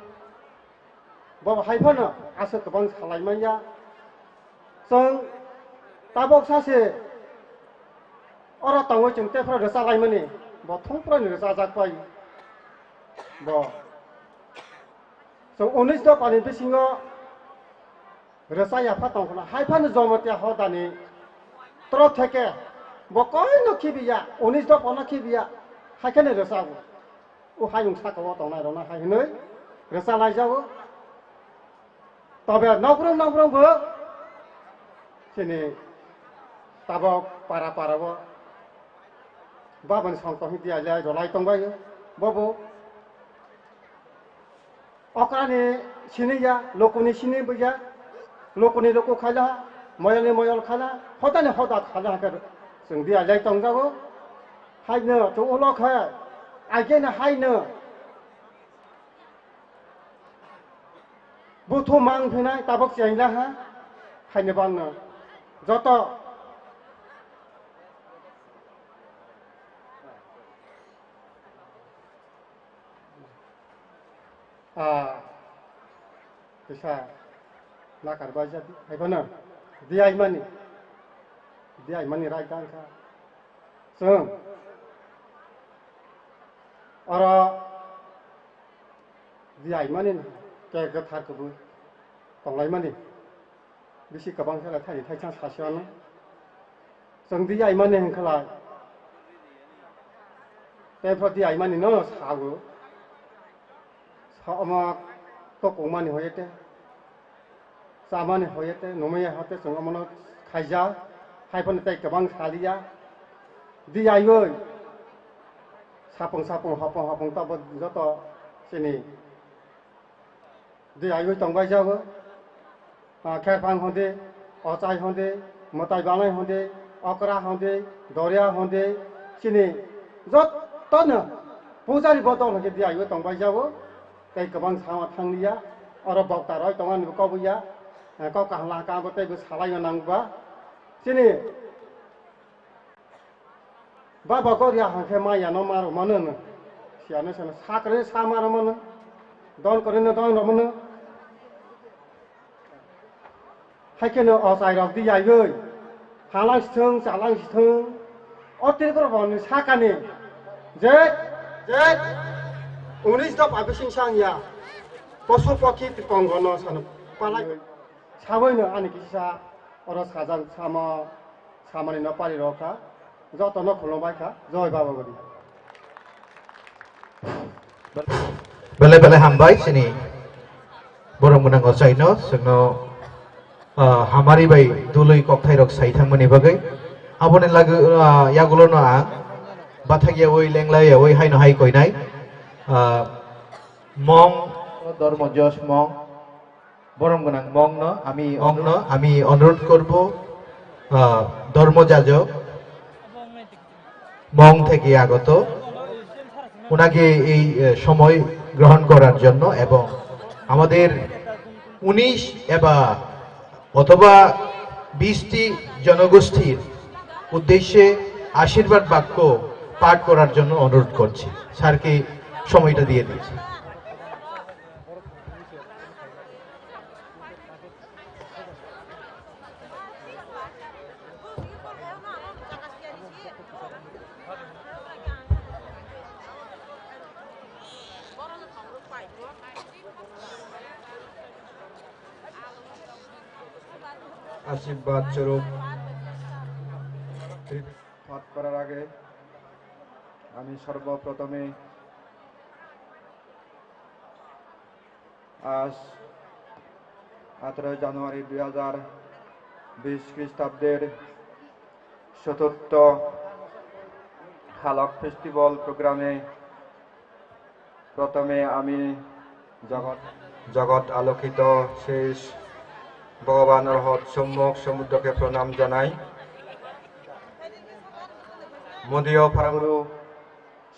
Bo hai phano aswk kwbang salai manya. Chwng tabok sa se oro tongwi chwng tephra rwcha laimani. Bo thongphra ni rwchajak pai. Bo chwng unis dopha ni bisingo rwcha yapha tong khna. Hai phano Jamatia hodani tro theke bo koino khibiya, unis dopha no khibiya, hai kheno rwchago. O hayung saka o tongnai rok no hai hwnwi rwcha laijago. Tobe nokbrong nokbrong bo chini tabok para para o babani song tong hidi ailai rwlai tongbai o. Bobo okrani sini ya, lokoni sini bo ya, lokoni loko khaila, moyolni moyol khaila, hodani hoda khaila hwnkhe chwng di ailai tongjago. Haino chwng ulo khe, aigeno haino buthu mang phinai tabok chengla ha, haino bangno joto Ah, kisa nakar bai jadi, hai bono, di aimani, di aimani rai dan kha. Chwng, oro, di aimani, ke, ke thar kubui, tonglaimani. Bisi kwbang khe lai thani thaisa sasi ano. Chwng di yaimani hwn khlai. Tei pho di yaimani no sago. Sa omo tokongmani hoye te. Chamani hoye te, numui ya hote chwng omono khaija. Hai phano tei kwbang saliya. Di yaiwi. Sapung sapung hopong hopong tobo joto chini Di aiwi tongbai jago. Ah, kherphang hondi, ochai hondi, mwtai banai hondi, okra hondi, doria hondi, chini jottono pujari bodol hondi di aiwi tongbai jago. Tei kwbang sama thanglia, oro bokta roi tongmani bo kobuya, eh, kok kahla ka bo tei bo salai nangba. Chini Baba goria hangkhe maya no maro mano no. Siya no sana sakre sa maro mano. Don kore no don romano. Haikhe no ochai rok di yaiwi. Halang sithung, chalang sithung. O tirkor boni sakani. Je, je. Unis dop abising sangya. Posu pokhi tikongo no sana. Palai. Sabai no ani kisa oro sajak samo. Samani no pari rok kha, joto no khulumbai kha, joi Baba Gori. Belai belai hambai chini borok mwnang ochai no, chwngno, ah, hamari bai dului kokthai rok sai thangmani bagwi. Aboni lagi, ah, yagulo no ang bathak yawi lenglai yawi haino hai koinai, ah, mong Dormo Josh mong. Borom gwnang mongno ami Mongno ami অনুরোধ করব, আহ, ধর্মযাজক মং থেকে আগত, ওনাকে এই, আহ, সময় গ্রহণ করার জন্য এবং আমাদের উনিশ এবা অথবা বিশটি জনগোষ্ঠীর উদ্দেশ্যে আশীর্বাদ বাক্য পাঠ করার জন্য অনুরোধ করছি। স্যারকে সময়টা দিয়ে দিচ্ছি। আশীর্বাদ স্বরূপ পাঠ করার আগে আমি সর্বপ্রথমে আজ আঠারোই জানুয়ারি দুই হাজার বিশ খ্রিস্টাব্দের চতুর্থ হালক ফেস্টিভ্যাল প্রোগ্রামে প্রথমে আমি জগৎ, জগৎ আলোকিত শেষ ভগবান অরহত সম্যক সমুদ্রকে প্রণাম জানাই। মদীয় ফারাগুরু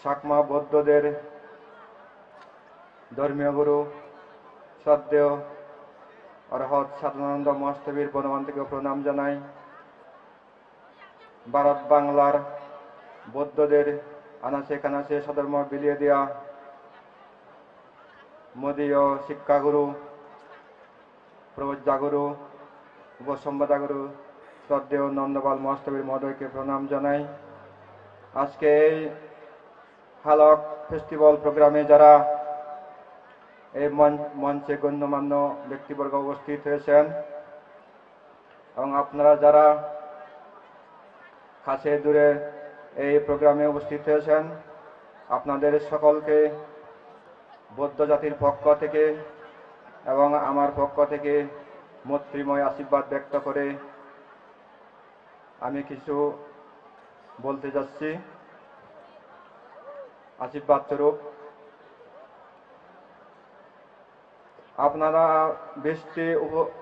চাকমা বৌদ্ধদের ধর্মীয় গুরু শ্রদ্ধেয় অরহত সাধনানন্দ মহাস্থবির বনবান থেকে প্রণাম জানাই। ভারত বাংলার বৌদ্ধদের আনাচে কানাচে স্বধর্ম বিলিয়ে দেয়া মদীয় শিক্ষাগুরু, প্রব্রজ্জাগুরু, উপসম্পদাগুরু, শ্রদ্ধেয় নন্দপাল মহাস্থবির মহোদয়কে প্রণাম জানাই। আজকে এই হালক ফেস্টিভ্যাল প্রোগ্রামে যারা এই মঞ্চ-, মঞ্চে গণ্যমান্য ব্যক্তিবর্গ উপস্থিত হয়েছেন এবং আপনারা যারা কাছে দূরে এই প্রোগ্রামে উপস্থিত হয়েছেন, আপনাদের সকলকে বৌদ্ধ জাতির পক্ষ থেকে এবং আমার পক্ষ থেকে মৈত্রীময় আশীর্বাদ ব্যক্ত করে আমি কিছু বলতে যাচ্ছি আশীর্বাদ স্বরূপ। আপনারা বিশটি উপ-,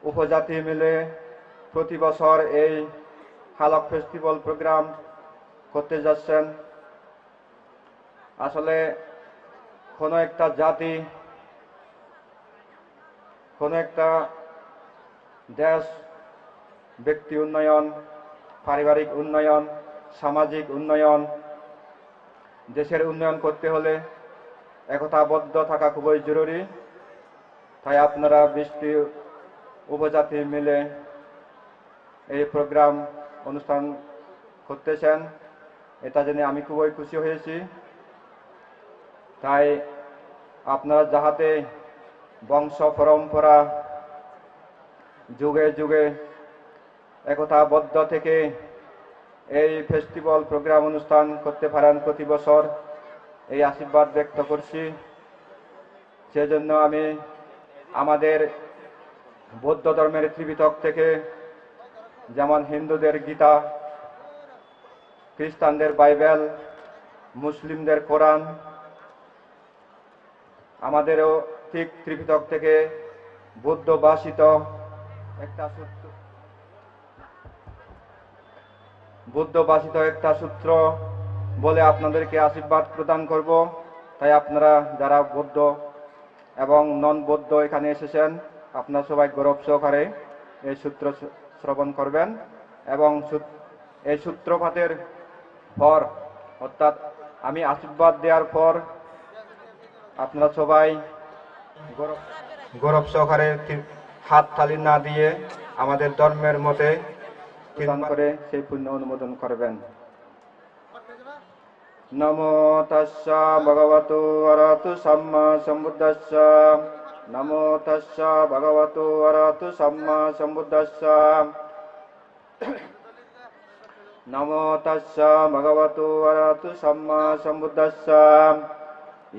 উপজাতি মিলে প্রতি বছর এই হালক ফেস্টিভ্যাল প্রোগ্রাম করতে যাচ্ছেন। আসলে কোনো একটা জাতি, কোনো একটা দেশ, ব্যক্তি উন্নয়ন, পারিবারিক উন্নয়ন, সামাজিক উন্নয়ন, দেশের উন্নয়ন করতে হলে একতাবদ্ধ থাকা খুবই জরুরি। তাই আপনারা বিশটি উপজাতি মিলে এই প্রোগ্রাম অনুষ্ঠান করতেছেন, এটা জেনে আমি খুবই খুশি হয়েছি। তাই আপনারা যাহাতে বংশ পরম্পরা যুগে যুগে একতাবদ্ধ থেকে এই ফেস্টিভ্যাল প্রোগ্রাম অনুষ্ঠান করতে পারেন প্রতি বছর, এই আশীর্বাদ ব্যক্ত করছি। সেজন্য আমি আমাদের বৌদ্ধ ধর্মের ত্রিপিটক থেকে, যেমন হিন্দুদের গীতা, খ্রিস্টানদের বাইবেল, মুসলিমদের কোরআন, আমাদেরও ঠিক ত্রিপিটক থেকে বুদ্ধ ভাষিত একটা সূত্র, বুদ্ধ ভাষিত একটা সূত্র বলে আপনাদেরকে আশীর্বাদ প্রদান করব। তাই আপনারা যারা বৌদ্ধ এবং নন বৌদ্ধ এখানে এসেছেন, আপনারা সবাই গৌরব সহকারে এই সূত্র শ্র-, শ্রবণ করবেন এবং সূত-, এই সূত্রপাঠের পর, অর্থাৎ আমি আশীর্বাদ দেওয়ার পর আপনারা সবাই গৌরব, গৌরব সহকারে তি-, হাততালি না দিয়ে আমাদের ধর্মের মতে প্রদান করে সেই পুণ্য অনুমোদন করবেন। নমো তস্য ভগবতো অরহতো সম্মা সম্বুদ্ধস্য। নমো তস্য ভগবতো অরহতো সম্মা সম্বুদ্ধস্য। নমো তস্য ভগবতো অরহতো সম্মা সম্বুদ্ধস্য।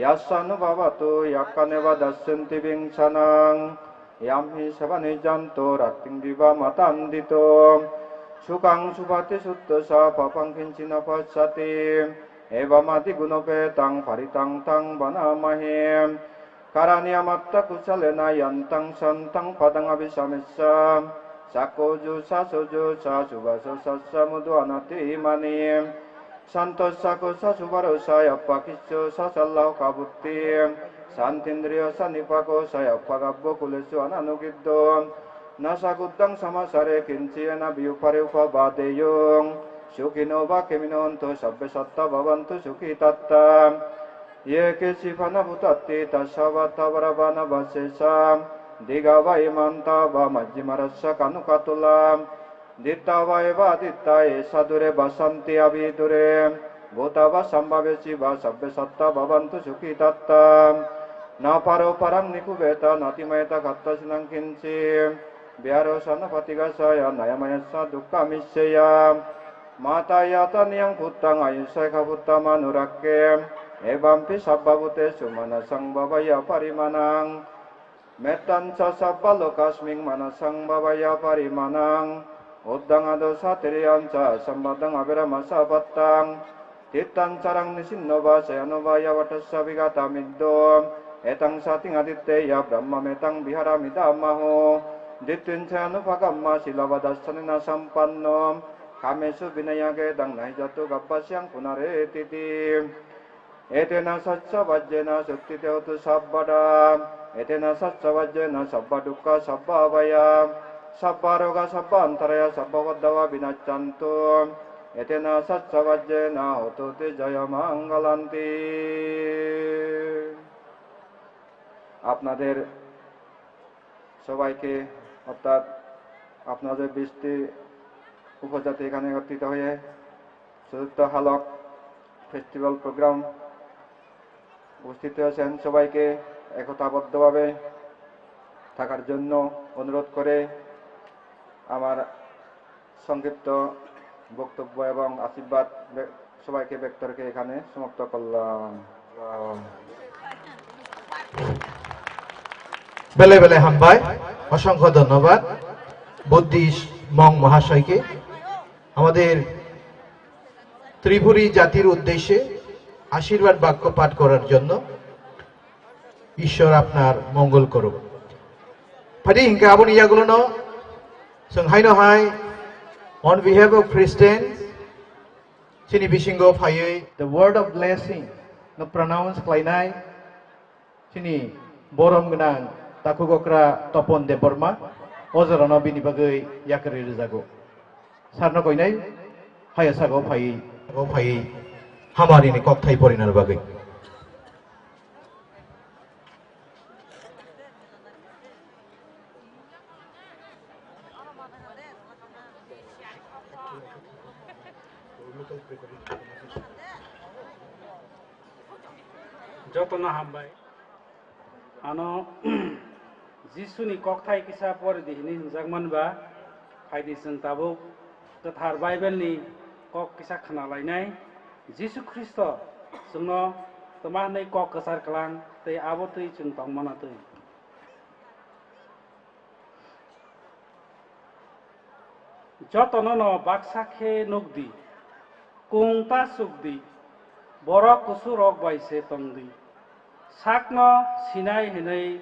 যস্যানুভবতো যক্ষানেব দশ্যন্তি বিংশানাং। ইয়াং হি সেবা নির্যান্ত রাত্রিং দিবা মাতান্দিত। সুখাং সুপতি সুত্থ স পাপাং কিঞ্চি ন পশ্যতি। এবামাদি গুণোপেতং পরিত্রাং তং বনামহে। কারাণীয়মাত্র কুশলেন যন্ত্রং সন্ত্রং পদং অভিসমস্য। সাকোজু সাসোজু স সুভাষো সস্য মধু অনতিমানি। শান্ত সাকো স সুবরো স অপ্পকিচ্ছ স সল্লহকাবুত্তি। শান্তিন্দ্রিয় স নিপাকো স অপ্পগব্য কুলেষু অননুগিদ্ধ। ন স গুদ্ধং সমাচারে কিঞ্চি ন বিয়ুপরে উপবাদেয়ং। সুখিনো বা খেমিনো হন্তু সব্বে সত্ত্বা ভবন্তু সুখিতাত্তা। ये केचिपन्नभूतास्ते तस्यावत्थावरवनवशेषा। दीघा वा इमान्ता वा मज्झिमा रस्सकानुका तुला। दिट्टा वा एवादिट्टा येषा दूरे वसन्ति अविदूरे। भूता वा सम्भवेशी वा सब्बे सत्त्वा भवन्तु सुखितात्ता। न परोपरं निकुर्वेत नातिमयेत कथञ्चिनं किञ्चि। व्ययारोषानपतिघासाय नैराश्यं दुःखमिच्छेयः। माता यातनीयं पुत्रं आयुष्येकपुत्रमनुरक्ष्ये। एवंपि सब्बभूतेषु मानसं भावयेय्यापरिमाणम्। मेत्ताञ्च सब्बलोकस्मिन् मानसं भावयेय्यापरिमाणम्। ऊर्ध्वमधोऽधस्ताच्चतुष्पादं अविराममसपत्थम्। तित्थञ्चरं निसिन्नो वा शय्यानो वा यावत्तदधिगतमिद्धो। एतां स्थितिमादित्येयं ब्रह्ममेतां विहारमिदमाहुः। दिट्ठिं च अनुपगम्य शीलं च दाक्षिणात्येन सम्पन्नम्। कामेषु विनयेन गेहं न हि जातु गवांस्त्वं पुनरेति। एतेन साक्षाद्धारेण सोत्थि होतु सर्वदा। एतेन साक्षाद्धारेण सर्वदुःखा सर्वभया सर्वरोगा सर्वान्तराया सर्वोपद्रवा विनश्यन्तु। एतेन साक्षाद्धारेण होतु ते जयमङ्गलम्। আপনাদের সবাইকে, অর্থাৎ আপনাদের বিশটি উপজাতি এখানে একত্রিত হয়ে চতুর্থ হালক ফেস্টিভ্যাল প্রোগ্রাম উপস্থিত হয়েছেন, সবাইকে একতাবদ্ধভাবে থাকার জন্য অনুরোধ করে আমার সংক্ষিপ্ত বক্তব্য এবং আশীর্বাদ বে-, সবাইকে ব্যক্ত রেখে এখানে সমাপ্ত করলাম। বেলে বেলে হামবাই, অসংখ্য ধন্যবাদ বুদ্ধিশ মং মহাশয়কে। আমাদের ত্রিপুরী জাতির উদ্দেশ্যে আশীর্বাদ বাক্য পাঠ করার জন্য। Ishwar apnar mongol korok. Phadi hingke aboni yagulono chwng haino hai on behalf of Christians chini bisingo phaiwi the word of blessing no pronounce khlainai chini borom gwnang takhuk okra Topon Debbarma o jorano bini bagwi yakarwi rwjago. Sarno koinai haya sago phaiwi, sago phaiwi hamarini kokthai porinani bagwi. Jotono hambai. Ano Jisuni kokthai kisa pori di hwnwi hwnjakman ba, phai di chwng tabuk kwthar Bible ni kok kisa khna lainai. Jisu Khristo chwngno tma hwnwi kok kwchar klang tei abo twi chwng tong mano twi. Jotono no baksa khe nuk di, kung ta chuk di, borok kusu rok bai se tong di. Sakno sinai hwnwi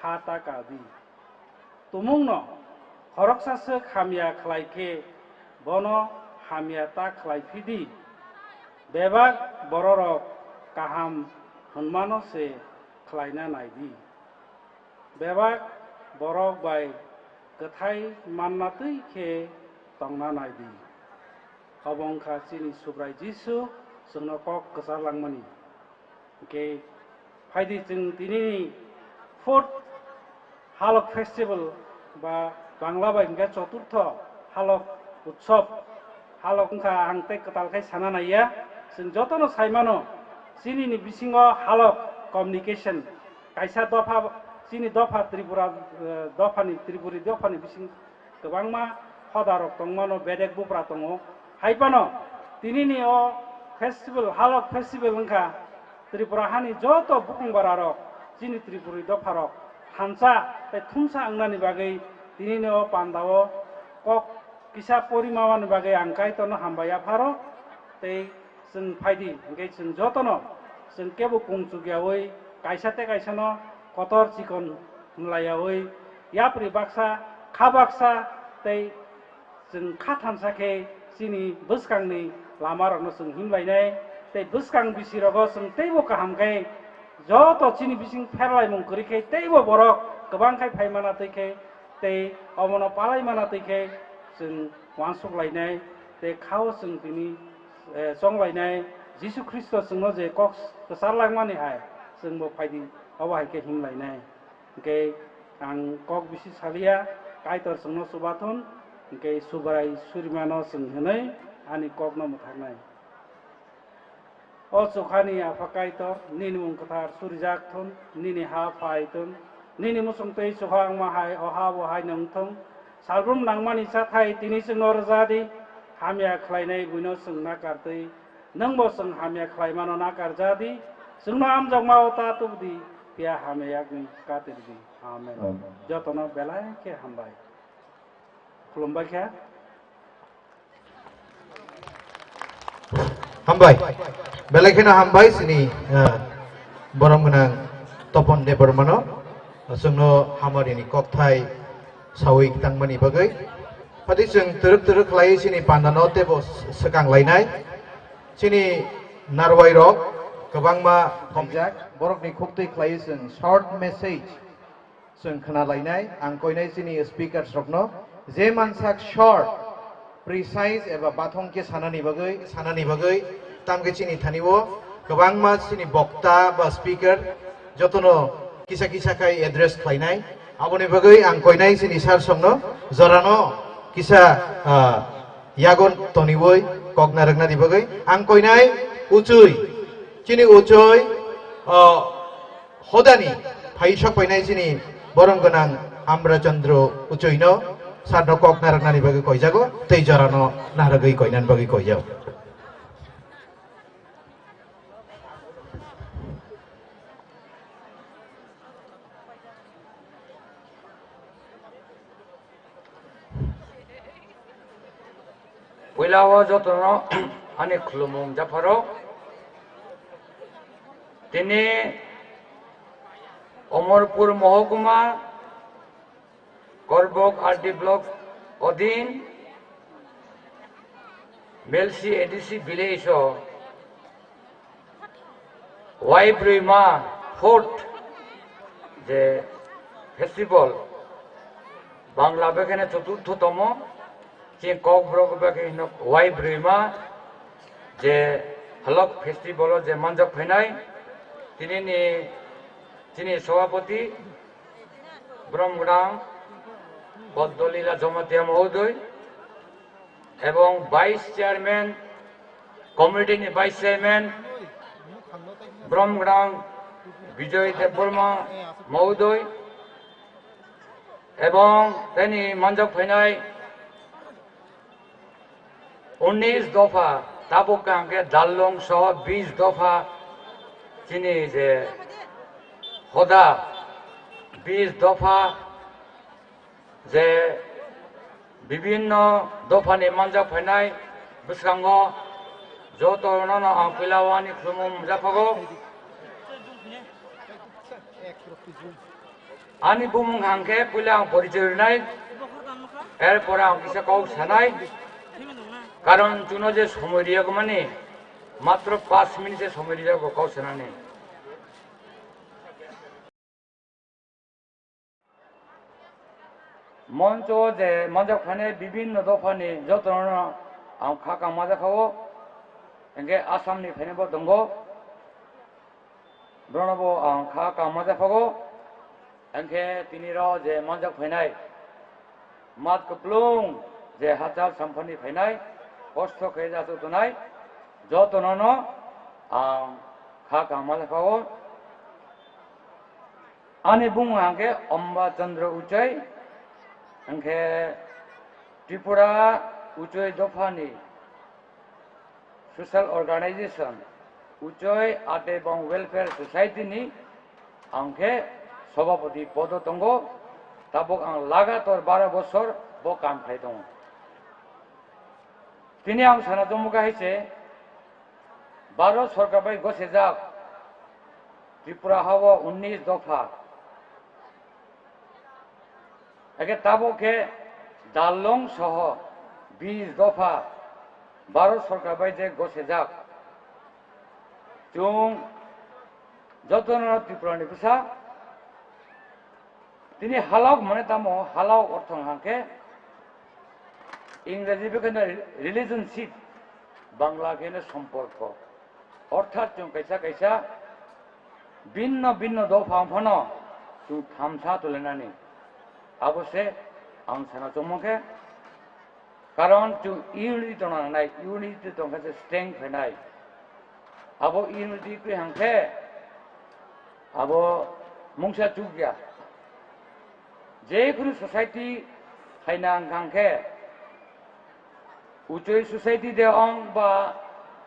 kha ta ka di. Tumungno khoroksa swk hamya khlai khe bono hamya ta khlai phi di. Bebak bororok kaham hwnmano se khlaina nai di. Bebak borok bai kwthai manna twi khe tongna nai di. Obo wng kha chini Subrai Jisu chwngno kok kwchar langmani. Hwnkhe phaidi chwng tini fourth Halok Festival ba Bangla bai hwnkhe choturtho Halok Utsob, Halok wngkha ang tei kwtal khai sana naiya. Chwng jotono saimano chini ni bisingo Halok communication kaisa dopha, chini dopha Tripura, eh, dophani, Tripuri dophani bising kwbangma hoda rok tongmano, bedek bupra tongo. Hai phano tini ni o festival, Halok Festival wngkha Tripura hani joto bukung bara rok, chini Tripuri dopha rok thansa tei thumsa wngnani bagwi tini ni o panda o kok kisa porimani bagwi ang Kaitorno hambai yapharo tei chwng phaidi, hwnkhe chwng jotono chwng kebo kung chukyaui kaisa tei kaisano kotor chikon hwnlaiyaui yapri baksa, kha baksa tei chwng kha thansa khe chini bwskangni lamarokno chwng himlainai tei bwskang bisirogo chwng teibo kaham khe joto chini bising pherlaimung kwrwi khe teibo borok kwbang khai phaimana twi khe tei omono palaimana twi khe chwng uansuk lainai tei khao chwng tini, eh, chonglainai. Jisu Khristo chwngno je kok kwchar langmani hai chwngbo phaidi, obo hai khe himlainai. Hwnkhe ang kok bisi saliya, Kaitor chwngno chubathun, hwnkhe Subrai Surimano chwng hwnwi ani kokno mwthaknai. O chukhani Apha Kaitor, nini mung kwthar surijak thun, nini ha phai thun, nini muchung twi chukha wngma hai o ha bo hai nung thung. Salbrum nangmani chathai tini chwngno rwja di, hamya khlainai buino chwng nakar twi, nwngbo chwng hamya khlaimano nakar ja di, chwngno amjokma o ta tub di, phiya hamya yakni katir di. Amen. Amen. Jotono belai khe hambai. Khulumbai khe. Hambai. Belai kheno hambai chini, ah, borom gwnang Topon Debbarmano. Chwngno hamari ni kokthai sawi tangmani bagwi. Hadi chwng twrwk twrwk khlai chini pandano teibo swkang lainai. Chini narwai rok kwbangma hamjak. Borokni khuktwi khlai chwng short message. Chwng khna lainai, ang koinai chini speakers rokno je mansak short, precise eba bathong khe sanani bagwi, sanani bagwi, tamkhe chini thani o kwbangma chini bokta ba speaker jotono kisa kisa khai address khlainai. Aboni bagwi ang koinai chini sir songno jorano kisa, ah, yagon toniwi kok narwknani bagwi ang koinai Uchui, chini Uchui, ah, Hodani phai sok painai chini borom gwnang Amra Chandra Uchuino sarno kok narwknani bagwi koijago, tei jorano narwgwi koinani bagwi koijago. Puila o jotono ani khulumung japharo. Tini Omorpur Mohokuma, Korbok R D Block odin, Melsi A D C village o Waibrima fourth je festival, Bangla bekhene choturthotomo, chini Kokborok bekheno Waibrima je Halok festival o je manjak phainai, tinini chini sobhapoti Bromgwdang Poddolila Jamatia Mohodoi, ebong Vice Chairman, committee ni Vice Chairman, Bromgwdang Bijoy Debbarma Mohodoi, ebong tini manjak phainai unis dopha, tabuk khe dalong soho bis dopha, chini je hoda bis dopha, je bibinno dophani manjak phainai bwskango jotono no ang puila o ani khulumung japhago. Ani bumung hangkhe puila ang porichoi rinai, erpore ang kisa kok sanai, karon chuno je somoi riyagmani, matro paanch minute se somoi riyago kok sanani. Moncho je manjak phainai bibinno dophani jotono ang kha kang manjakha o, hingke Assam ni phainai bo tongo. Borokno bo ang kha kang manjakha o, hingke tini ro je manjak phainai mat kuplung je hachal samphani phainai kosto khe jachuk tonai jotono no ang kha kang manjakha o. Ani bumung hangke Omba Chandra Uchai, hingke Tripura Uchai dophani social organization Uchai Atebong Welfare Society ni ang khe sobhapoti podo tongo, tabuk ang lagator baro bosor bo kam khlai tongo. Tini ang sana tongmukha hai se, Bharat Sorkar bai gosejak Tripura ha o unnish dopha, eke tabuk khe Darlong soho bish dopha Bharat Sorkar bai je gosejak, chwng jotono Tripura ni bwsa tini halok mane tamo, halok ortho hangkhe Ingreji bai kheno relationship, Bangla kheno somporko. Orthat chwng kaisa kaisa binno binno dopha phano chwng thamsa tulenani. Abo se ang sana chongmong khe, karon chwng unity tongna nangnai, unity tongkha se strength phainai. Abo unity kwrwi hangkhe abo mungsa chukya. Jekhunu society phaina hwnkha hwnkhe, Uchoi society de ong ba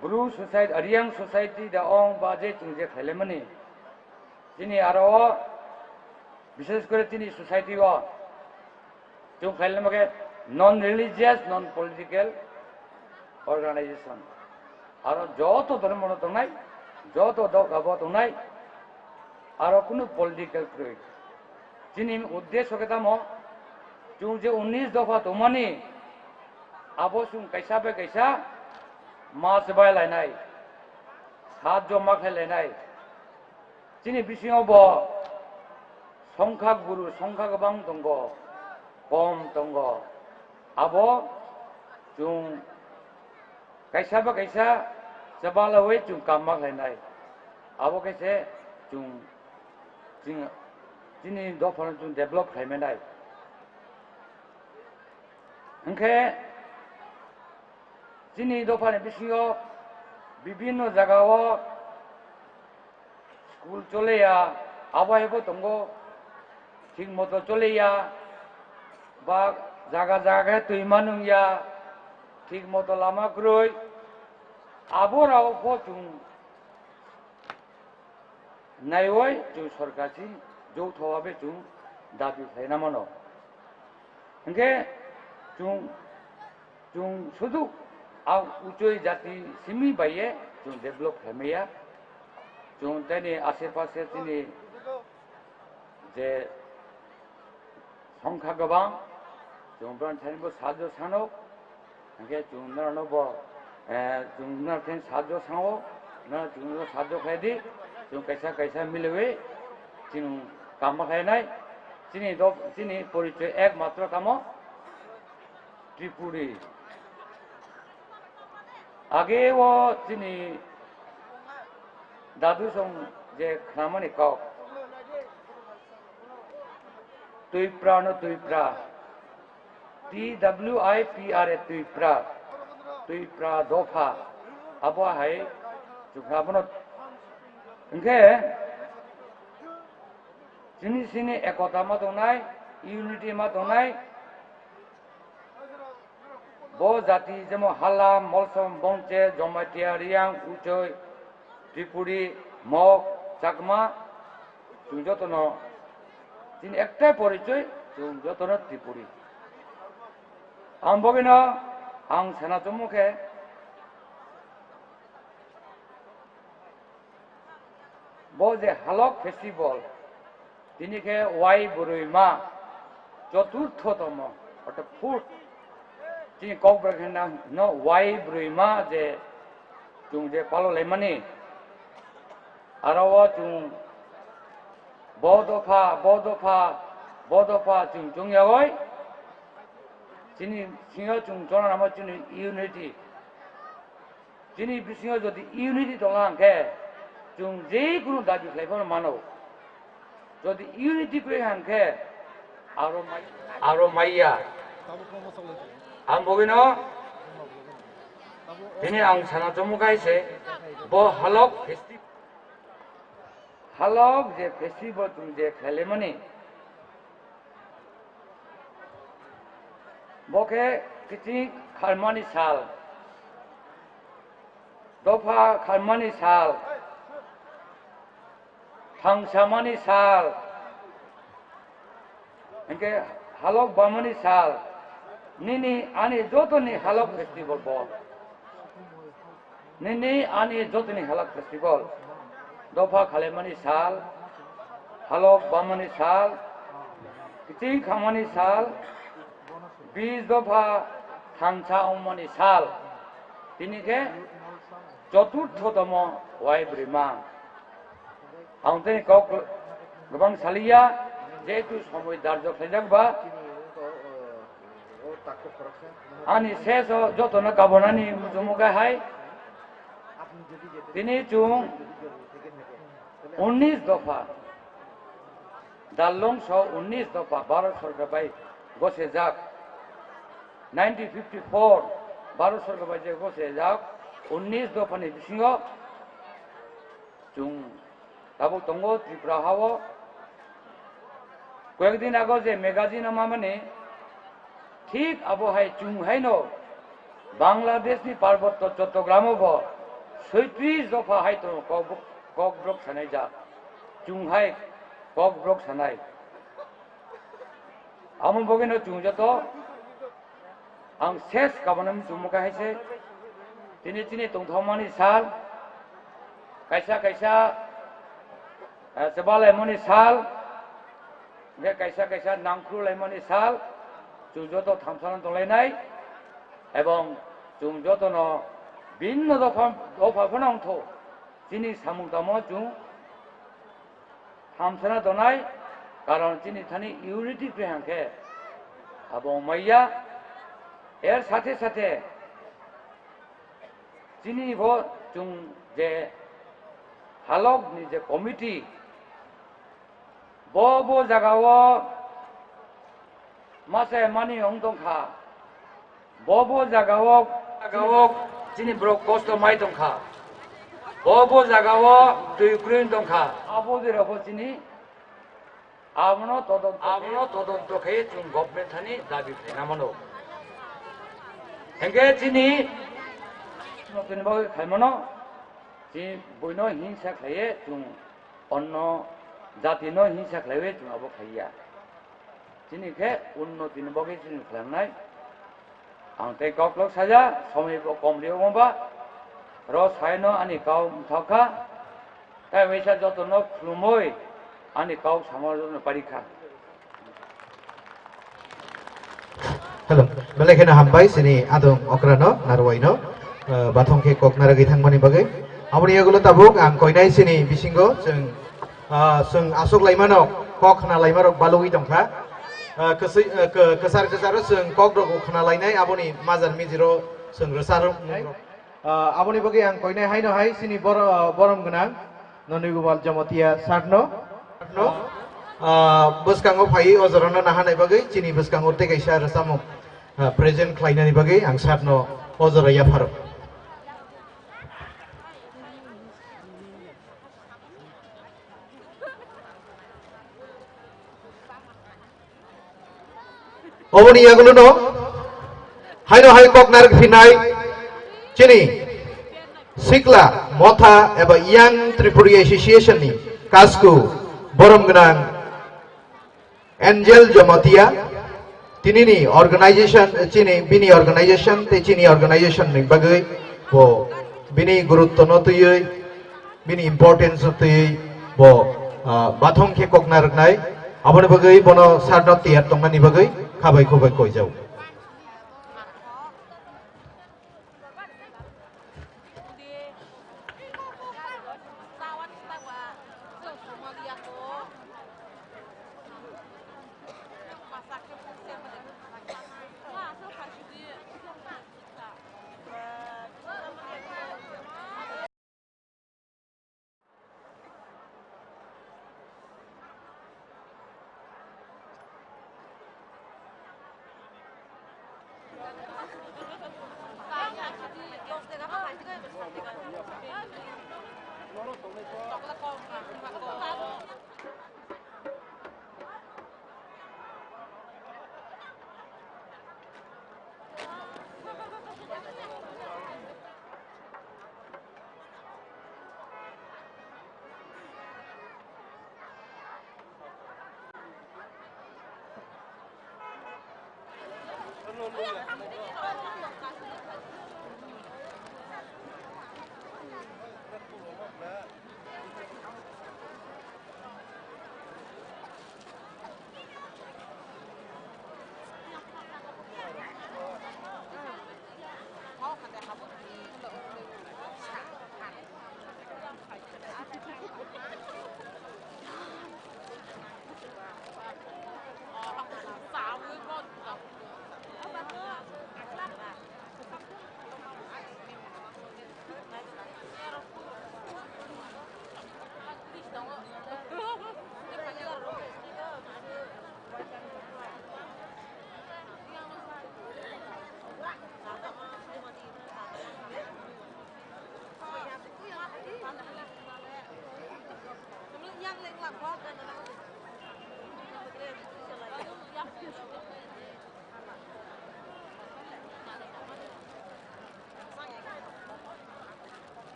Bru society, Riyang society de ong ba je chwng je khailaimani. Chini aro o, bishes kore chini society o, chwng khailaima khe non religious, non political organization. Aro joto dhormo no tongnai, joto doga bo tongnai, aro kunu political kwrwi. Chini uddesho khe tamo, chwng je unnish dopha tongmani, abo chwng kaisa bai kaisa ma swbai lainai, sahajjo ma khlai lainai. Chini bisingo bo songkha guru, songkha gabang tongo, kom tongo. Abo chwng kaisa ba kaisa chwbalawi chwng kam ma khlainai. Abo khe se chwng, chwng chini dophano chwng develop khlaimanai. Hwnkhe chini dophani bisingo bibinno jagao school choleya, abo hai bo tongo, thik moto choleya, ba jaga jaga khe twi ma nungya, thik moto lama kwrwi, abo rao pho chwng naiwi chwng sorkar si jouthobabe chwng dabi khlaina mano. Hwnkhe chwng, chwng sudu ang Uchoi jati simi baiye chwng develop khlaimaya. Chwng tini ashe pashe chini je songkha gabang, chwng brang thani bo sahajjo sano, hwnkhe chwng norokno bo, eh, chwng norok thani sahajjo sango, norok chwngno sahajjo khlai di, chwng kaisa kaisa miliwi chwng kama khlainai, chini dok, chini porichoi ekmatro tamo Tripuri. Age o chini dadu song je khnamani kok. Twipra no Twipra. T W I P R A Twipra. Twipra dopha. Abo hai chukha bono. Hwnkhe chini sini ekota ma tongnai, unity ma tongnai. Bo jati jemon Hala, Molsom, Bongche, Jamatia, Riyang, Uchoi, Tripuri, Mok, Chakma, chwng jotono chini ektai porichoi, chwng jotono Tripuri. Ang bogino ang sana chongmung khe, bo je Halok festival, Tini khe wai bwrwima choturthotomo, orthat fourth, chini Kokborok khe na-, no wai bwrwima je chwng je palo laimani, aro o chwng bo dopha, bo dopha, bo dopha chwng chwng yagoi, chini singo chwng chonanama chini unity. Chini bisingo jodi unity tongo hwnkhe, chwng je kunu dabi khlai phano mano. Jodi unity kwrwi hwnkhe, aro mai-, aro maiya. Ang bogino, bini ang sana chomo kaise, bo halok festi-, halok je festival chwng je khlaimani, bo khe kiching kharmani sal, dopha kharmani sal, thangsamani sal, hinkhe halok bamani sal, nini ani jotoni halok festival bo. Nini ani jotoni halok festival, dopha khalaimani sal, halok bamani sal, kiching khamani sal, bis dopha thangsa wngmani sal, tini khe choturthotomo wai bwrwima. Ang tini kok kwbang saliya, jehetu somoi darjo khlaijak ba. Ani seso jotono kabonani muchungo khe hai. Tini chwng unnish dopha, Darlong so unnish dopha Bharat Sarkar bai gosejak, nineteen fifty-four Bharat Sarkar bai je gosejak unnish dophani bisingo chwng tabuk tongo Tripura hao. Koyekdin ago je magazine o mamani, thik abo hai chwng haino Bangladeshni Parbotto Chottogram o bo soitrish dopha hai tongo Kokborok, Kokborok sanai ja. Chwng hai Kokborok sanai. Amo bogino chwng joto ang ses kabana muchungo khe hai se, tini chini tongthokmani sal, kaisa kaisa, eh, chebalaimani sal, hingkhe kaisa kaisa nangkhru laimani sal, chwng joto thamsano tonglainai, ebong chwng jotono binno dopha, dopha phano wngtho, chini samung tamo chwng thamsana tonai, karon chini thani unity kwrwi hwnkhe abo wngmaya. Er sathe sathe chini bo chwng je halok ni je committee, bo bo jaga o masa mani wng tongkha. Bo bo jaga o, jaga o chini borok kosto mai tongkha. Bo bo jaga o twi kwrwi tongkha. Abo jera bo chini abono todonto, abono todonto khe chwng government thani dabi khlaina mano. Hingkhe chini, chini bagwi khlaimano, chini buino hingsa khlaiye chwng onno jatino hingsa khlaiwi chwng abo khlaiya. Chini khe unnoti ni bagwi chini khlainai. Ang tei kok lok saja, somoi bo kom rio wngba. Ro saino ani kau mthok kha. Tai waisa joto no khulumoi ani kau samo joto no pari kha. Hello, belai kheno hambai chini adong okrano, narwai no, eh, bathong khe kok naragwi thangmani bagwi. Aboni yagulo tabuk ang koinai chini bisingo chwng, ah, chwng aswk laimano kok khna laimarok balugwi tongkha. Ah, kwswi, ah, kw-, kwchar kwcharo chwng kok rok khna lainai, aboni majani mijiro chwng rwchar rok. Ah, aboni bagwi ang koinai haino hai chini bor-, ah, borom gwnang Noni Gopal Jamatia sir no. No, ah, bwskango phaiwi o jorano naharnai bagwi chini bwskango tei kaisa rwchapmung, ah, present khlainani bagwi ang sir no o jora yapharo. Oboni yagulono haino hai kok narwk phinai chini Sikla Motha eba Young Tripuri Association ni kasku borom gwnang Angel Jamatia, tinini organization, chini, bini organization tei chini organization ni bagwi bo bini gurutto no twiwi, bini importance no twiwi bo Ah, bathong khe kokna rwknai, aboni bagwi bono sarno tiyar tongnani bagwi khabai khubai koijao.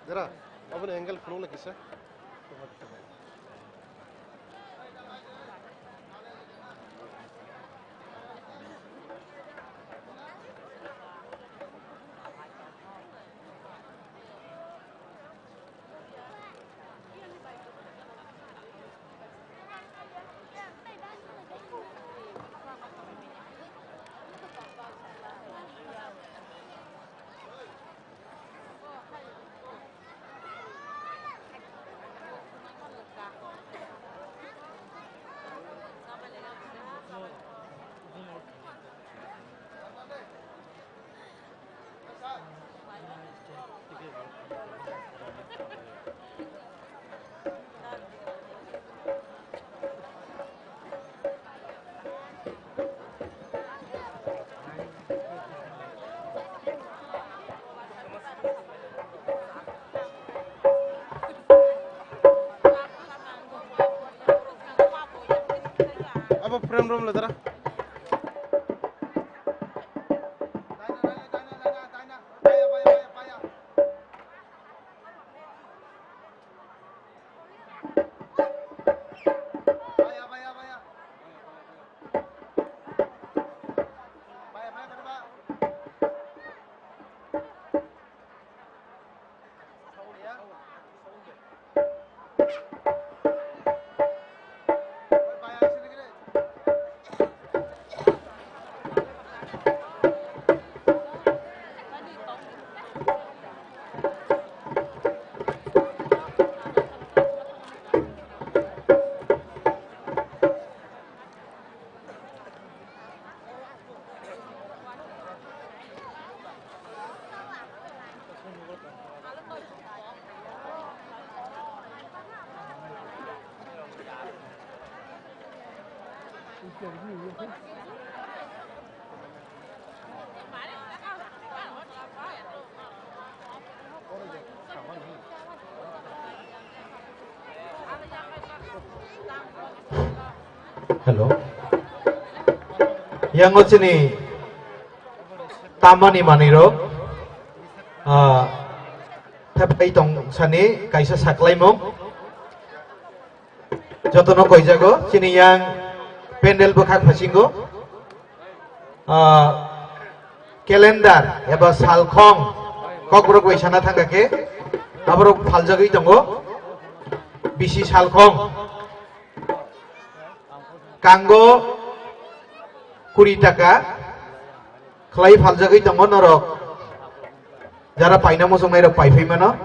Dara, aboni angle phunuk lai kisa. Abo frame room le dara. Hello. Yango chini tamani manwi rok, ah, thepai tong sani kaisa saklaimung. Jotono koijago, chini yang pendel bwkhak phasingo. Ah, calendar eba salkhong kokborok bai sana thangkha khe, aborok phaljagwi tongo. Bisi salkhong kango kuri taka khlai phaljagwi tongo norok. Jara paina muchungnai rok pai phai mano.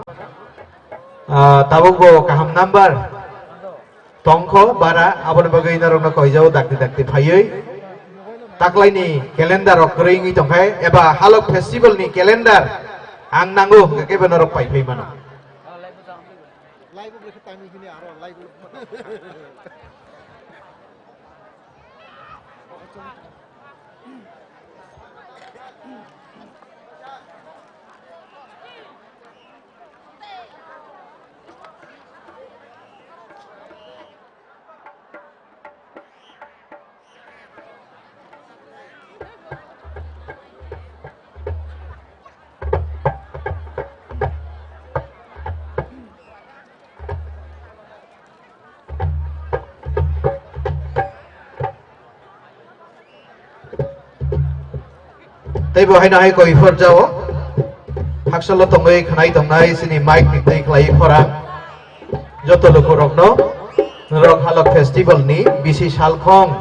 Ah, tabuk bo kaham number tongkho bara, aboni bagwi norokno koijao dakti dakti phaiwi. Taklaini calendar rok kwrwi wngwi tongkhe, eba Halok Festival ni calendar ang nango hwnkhe kebo norok pai phai mano. Tei bo haino hai koi phor jao. Haksalo tongwi khwnai tongnai chini mic ni twi khlai khorang. Joto lukurokno norok Halok Festival ni bisi salkhong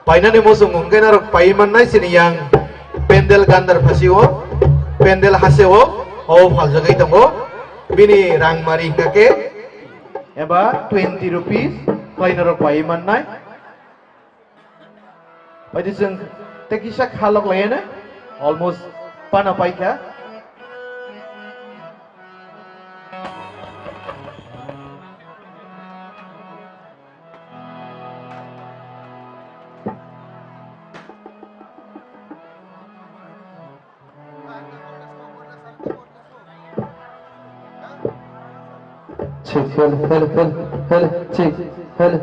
painani muchung wngkhe norok pai mannai chini yang pendel gandar phasio, pendel haseo, o phaljagwi tongo. Bini rang mari hwnkha khe eba twenty rupees khlai norok pai mannai. Bai di chwng tei kisa kha lok laiya na, almost pana paikha. Chik, hel, hel, hel, hel, chik, hel.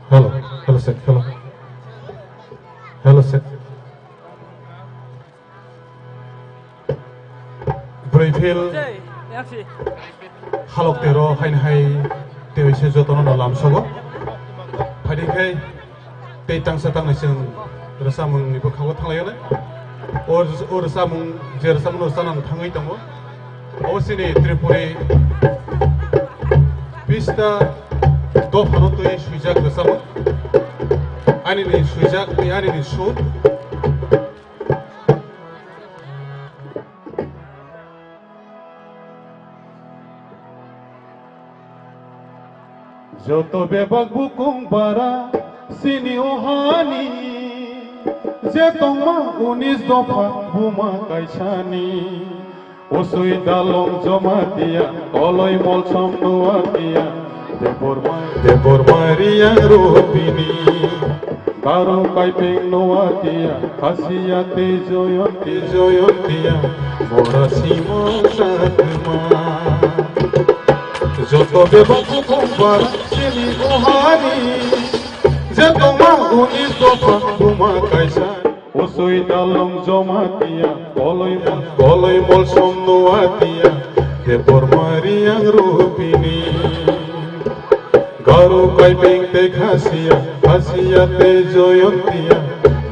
Hello, hello, sir, hello. Hello, sir. Broi phil halok tero haini hai tei se jotono no lamsogo. Phaidi khai tei tangsa tangnai chwng rwchapmung ni bwkhango thanglaio nai. O, o rwchapmung je rwchapmung no chanang thangwi tongo. Abo chini Tripuri pista dophano twi swijak rwchapmung. Ani ni swijak tei ani ni sur. Joto bebak bukung bara sini o hani, je tongma unis dopha buma kaisani. Usui dalong jomatia, koloi molsom nuatia, Debor Mai, Debor Mai Riang Rupini. Garo Kaipeng Noatia, Khasiya tei Joyonti, Joyontia, Mora Simon Sakma. Joto bebak bukung bara sini o hani, je tongma unis dopha buma kaisa. Usui dalong jomatia, koloi mol, koloi molsom nuatia, Debor Mai Riang Rupini. Garu Kaiping tei Khasiya, Khasiya tei Joyontia,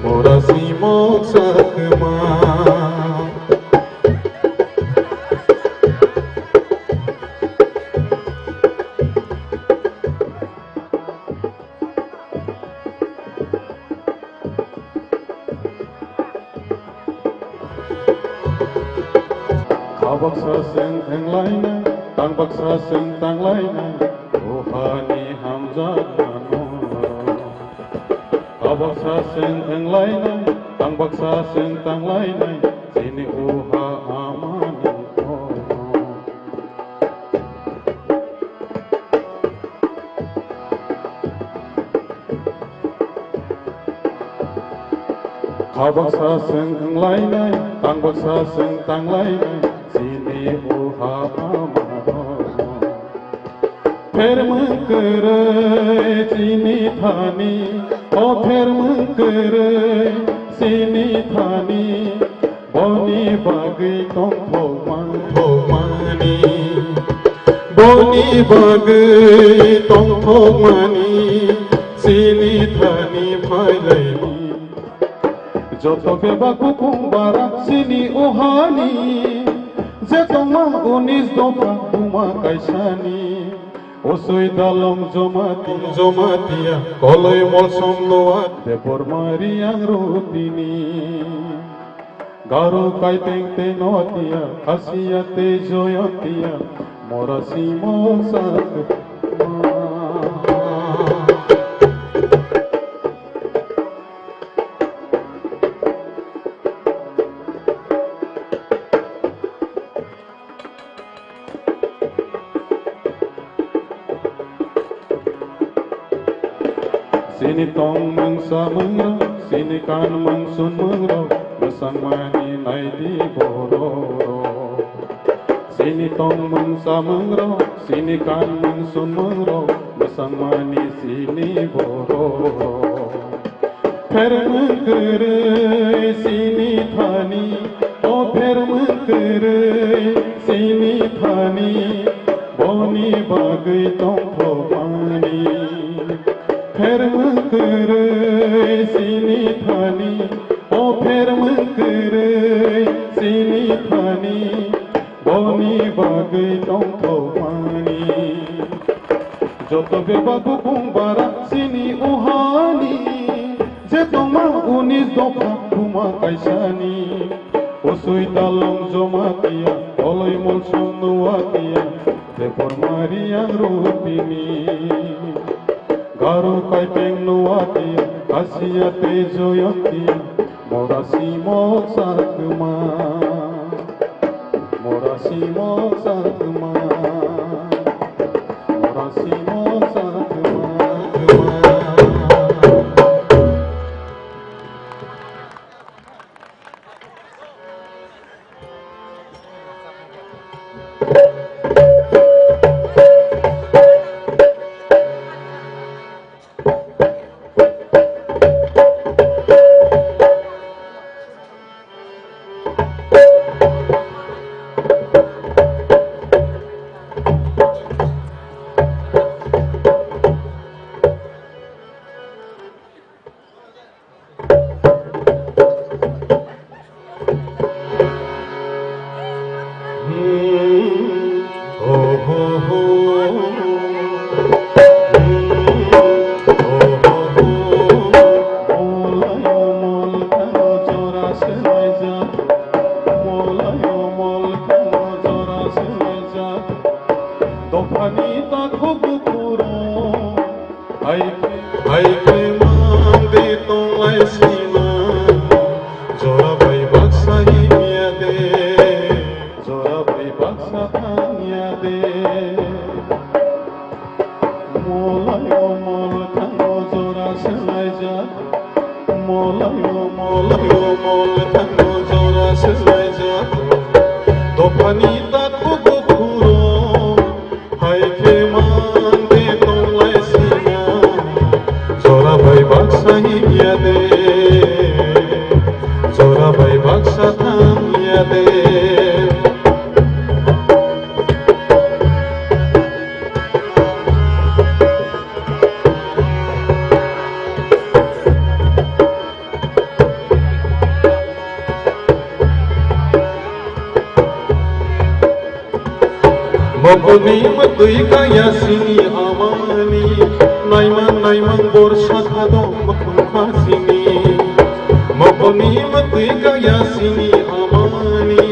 Mora Simok Sakma. Kha baksa chwng thanglaina, tang baksa chwng tanglaina, o hani hamjakmano. Tabaksa chwng wnglainai, tangbaksa chwng tanglainai, chini uha amani kono. Khabaksa chwng wnglainai, tangbaksa chwng tanglainai, chini uha amano. Phermwng kwrwi chini thani, o phermwng kwrwi chini thani, boni bagwi tongthokma-, thokmani, boni bagwi tongthokmani, chini thani phailaini. Joto bebak bukung bara chini uhani, je tongma unis dopha buma kaisani. Usui dalong Jomatia, Jomatia, koloi molsom noa, Debbarma Riang Rutini. Garo Kaiteng tei Noatia, Khasiya tei Joyontia, Mora Simo Sakma. Chini tongmung samungrok, chini kanmung sunmungrok, mwsangmani naidi bororok. Chini tongmung samungrok, chini kanmung sunmungrok, mwsangmani chini bororok. Phermwng kwrwi chini thani, o phermwng kwrwi chini thani, boni bagwi tongthokmani. Phermwng kwrwi chini thani, o phermwng kwrwi chini thani, boni bagwi tongthokmani. Joto bebak bukung bara chini uhani, je tongma unis dopha buma kaisani. Usui dalong Jomatia, koloi molsom Noatia, Debbarma Riang Rutini. Garo Kaiteng Noatia, Khasiya tei Joyontia, Mora Simo Sakma. Mora Simo Sakma. Mora Simo Sakma. Dophani takhuk buphuru. Hai, hai khe mande tonglai sima, jora bai baksa himya de, jora bai baksa thangya de. Molai o mol thango jora swlaijak, molai o mol, molai o mol thango jora swlaijak. Dophani takhuk buphuru. Hai khe mande tonglai sina, jora bai baksa himya de, jora bai baksa thangya de. Mokolni mwtwi kaya sini amani, naimang naimang borsa khado mukhung kha sini. Mokolni mwtwi kaya sini amani,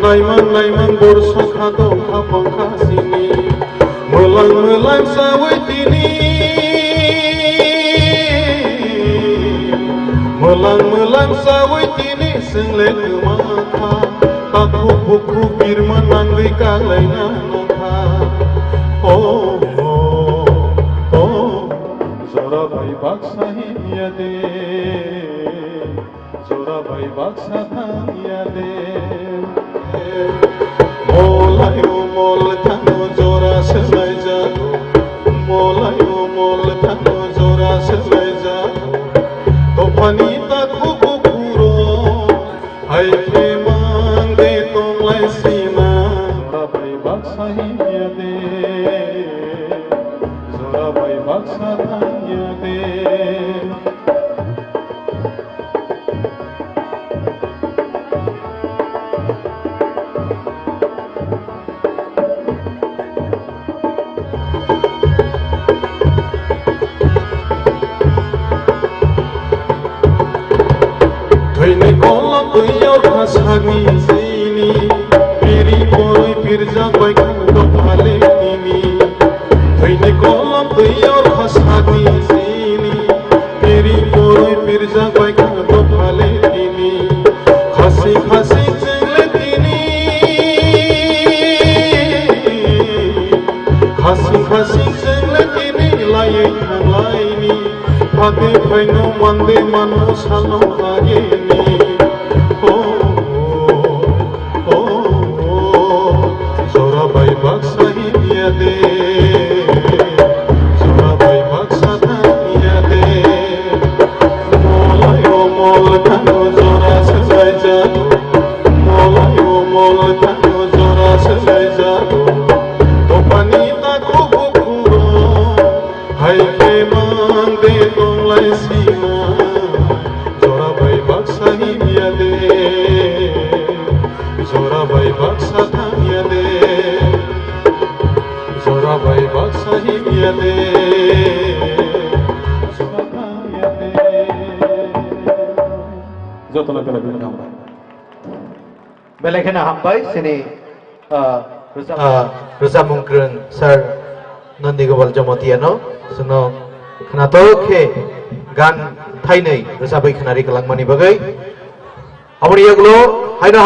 naimang naimang borsa khado khapang kha sini. Mwlang mwlang sawi tini. Mwlang mwlang sawi tini swngle kwma kha, takhuk bukhuk birma nangwi kalaina nokha. O, o, o, jora bai baksa himya de, jora bai baksa thangya de. Molai o mol thano jora swlai jago, molai o mol thano jora swlai jago. Dophani takhuk bukhuk rok, hai khe mang de tonglai sina. Jora bai baksa himya de, jora bai baksa thangya de. Thwini kolom twiyo khasagni sini, piri poroi pirjak bai kha dophale tini. Thwini kolom twiyo khasagni sini, piri poroi pirjak bai kha dophale tini. Khasi khasi chwngle tini, khasi khasi chwngle tini, laiwi thanglaini. Phate phaino mande mano salo ageni. O, o, o, o, jora bai baksa himya de, jora bai baksa thangya de. Molai o mol thano jora swlai jago, molai o mol thano jora swlai jago. Dophani takhuk bukhuk rok, hai khe mang de tonglai sina, jora bai baksa himya de, jora bai baksa thangya de, jora bai baksa himya de, jora thangya de. Jotono belai belai hambai. Belai kheno hambai chini, ah, rwchap-, ah, rwchapmung kwrwng Sir Nandi Gopal Jamatia no chwngno khwnatok khe gan thainwi rwchapwi khwnari kwlangmani bagwi. Aboni yagulo haino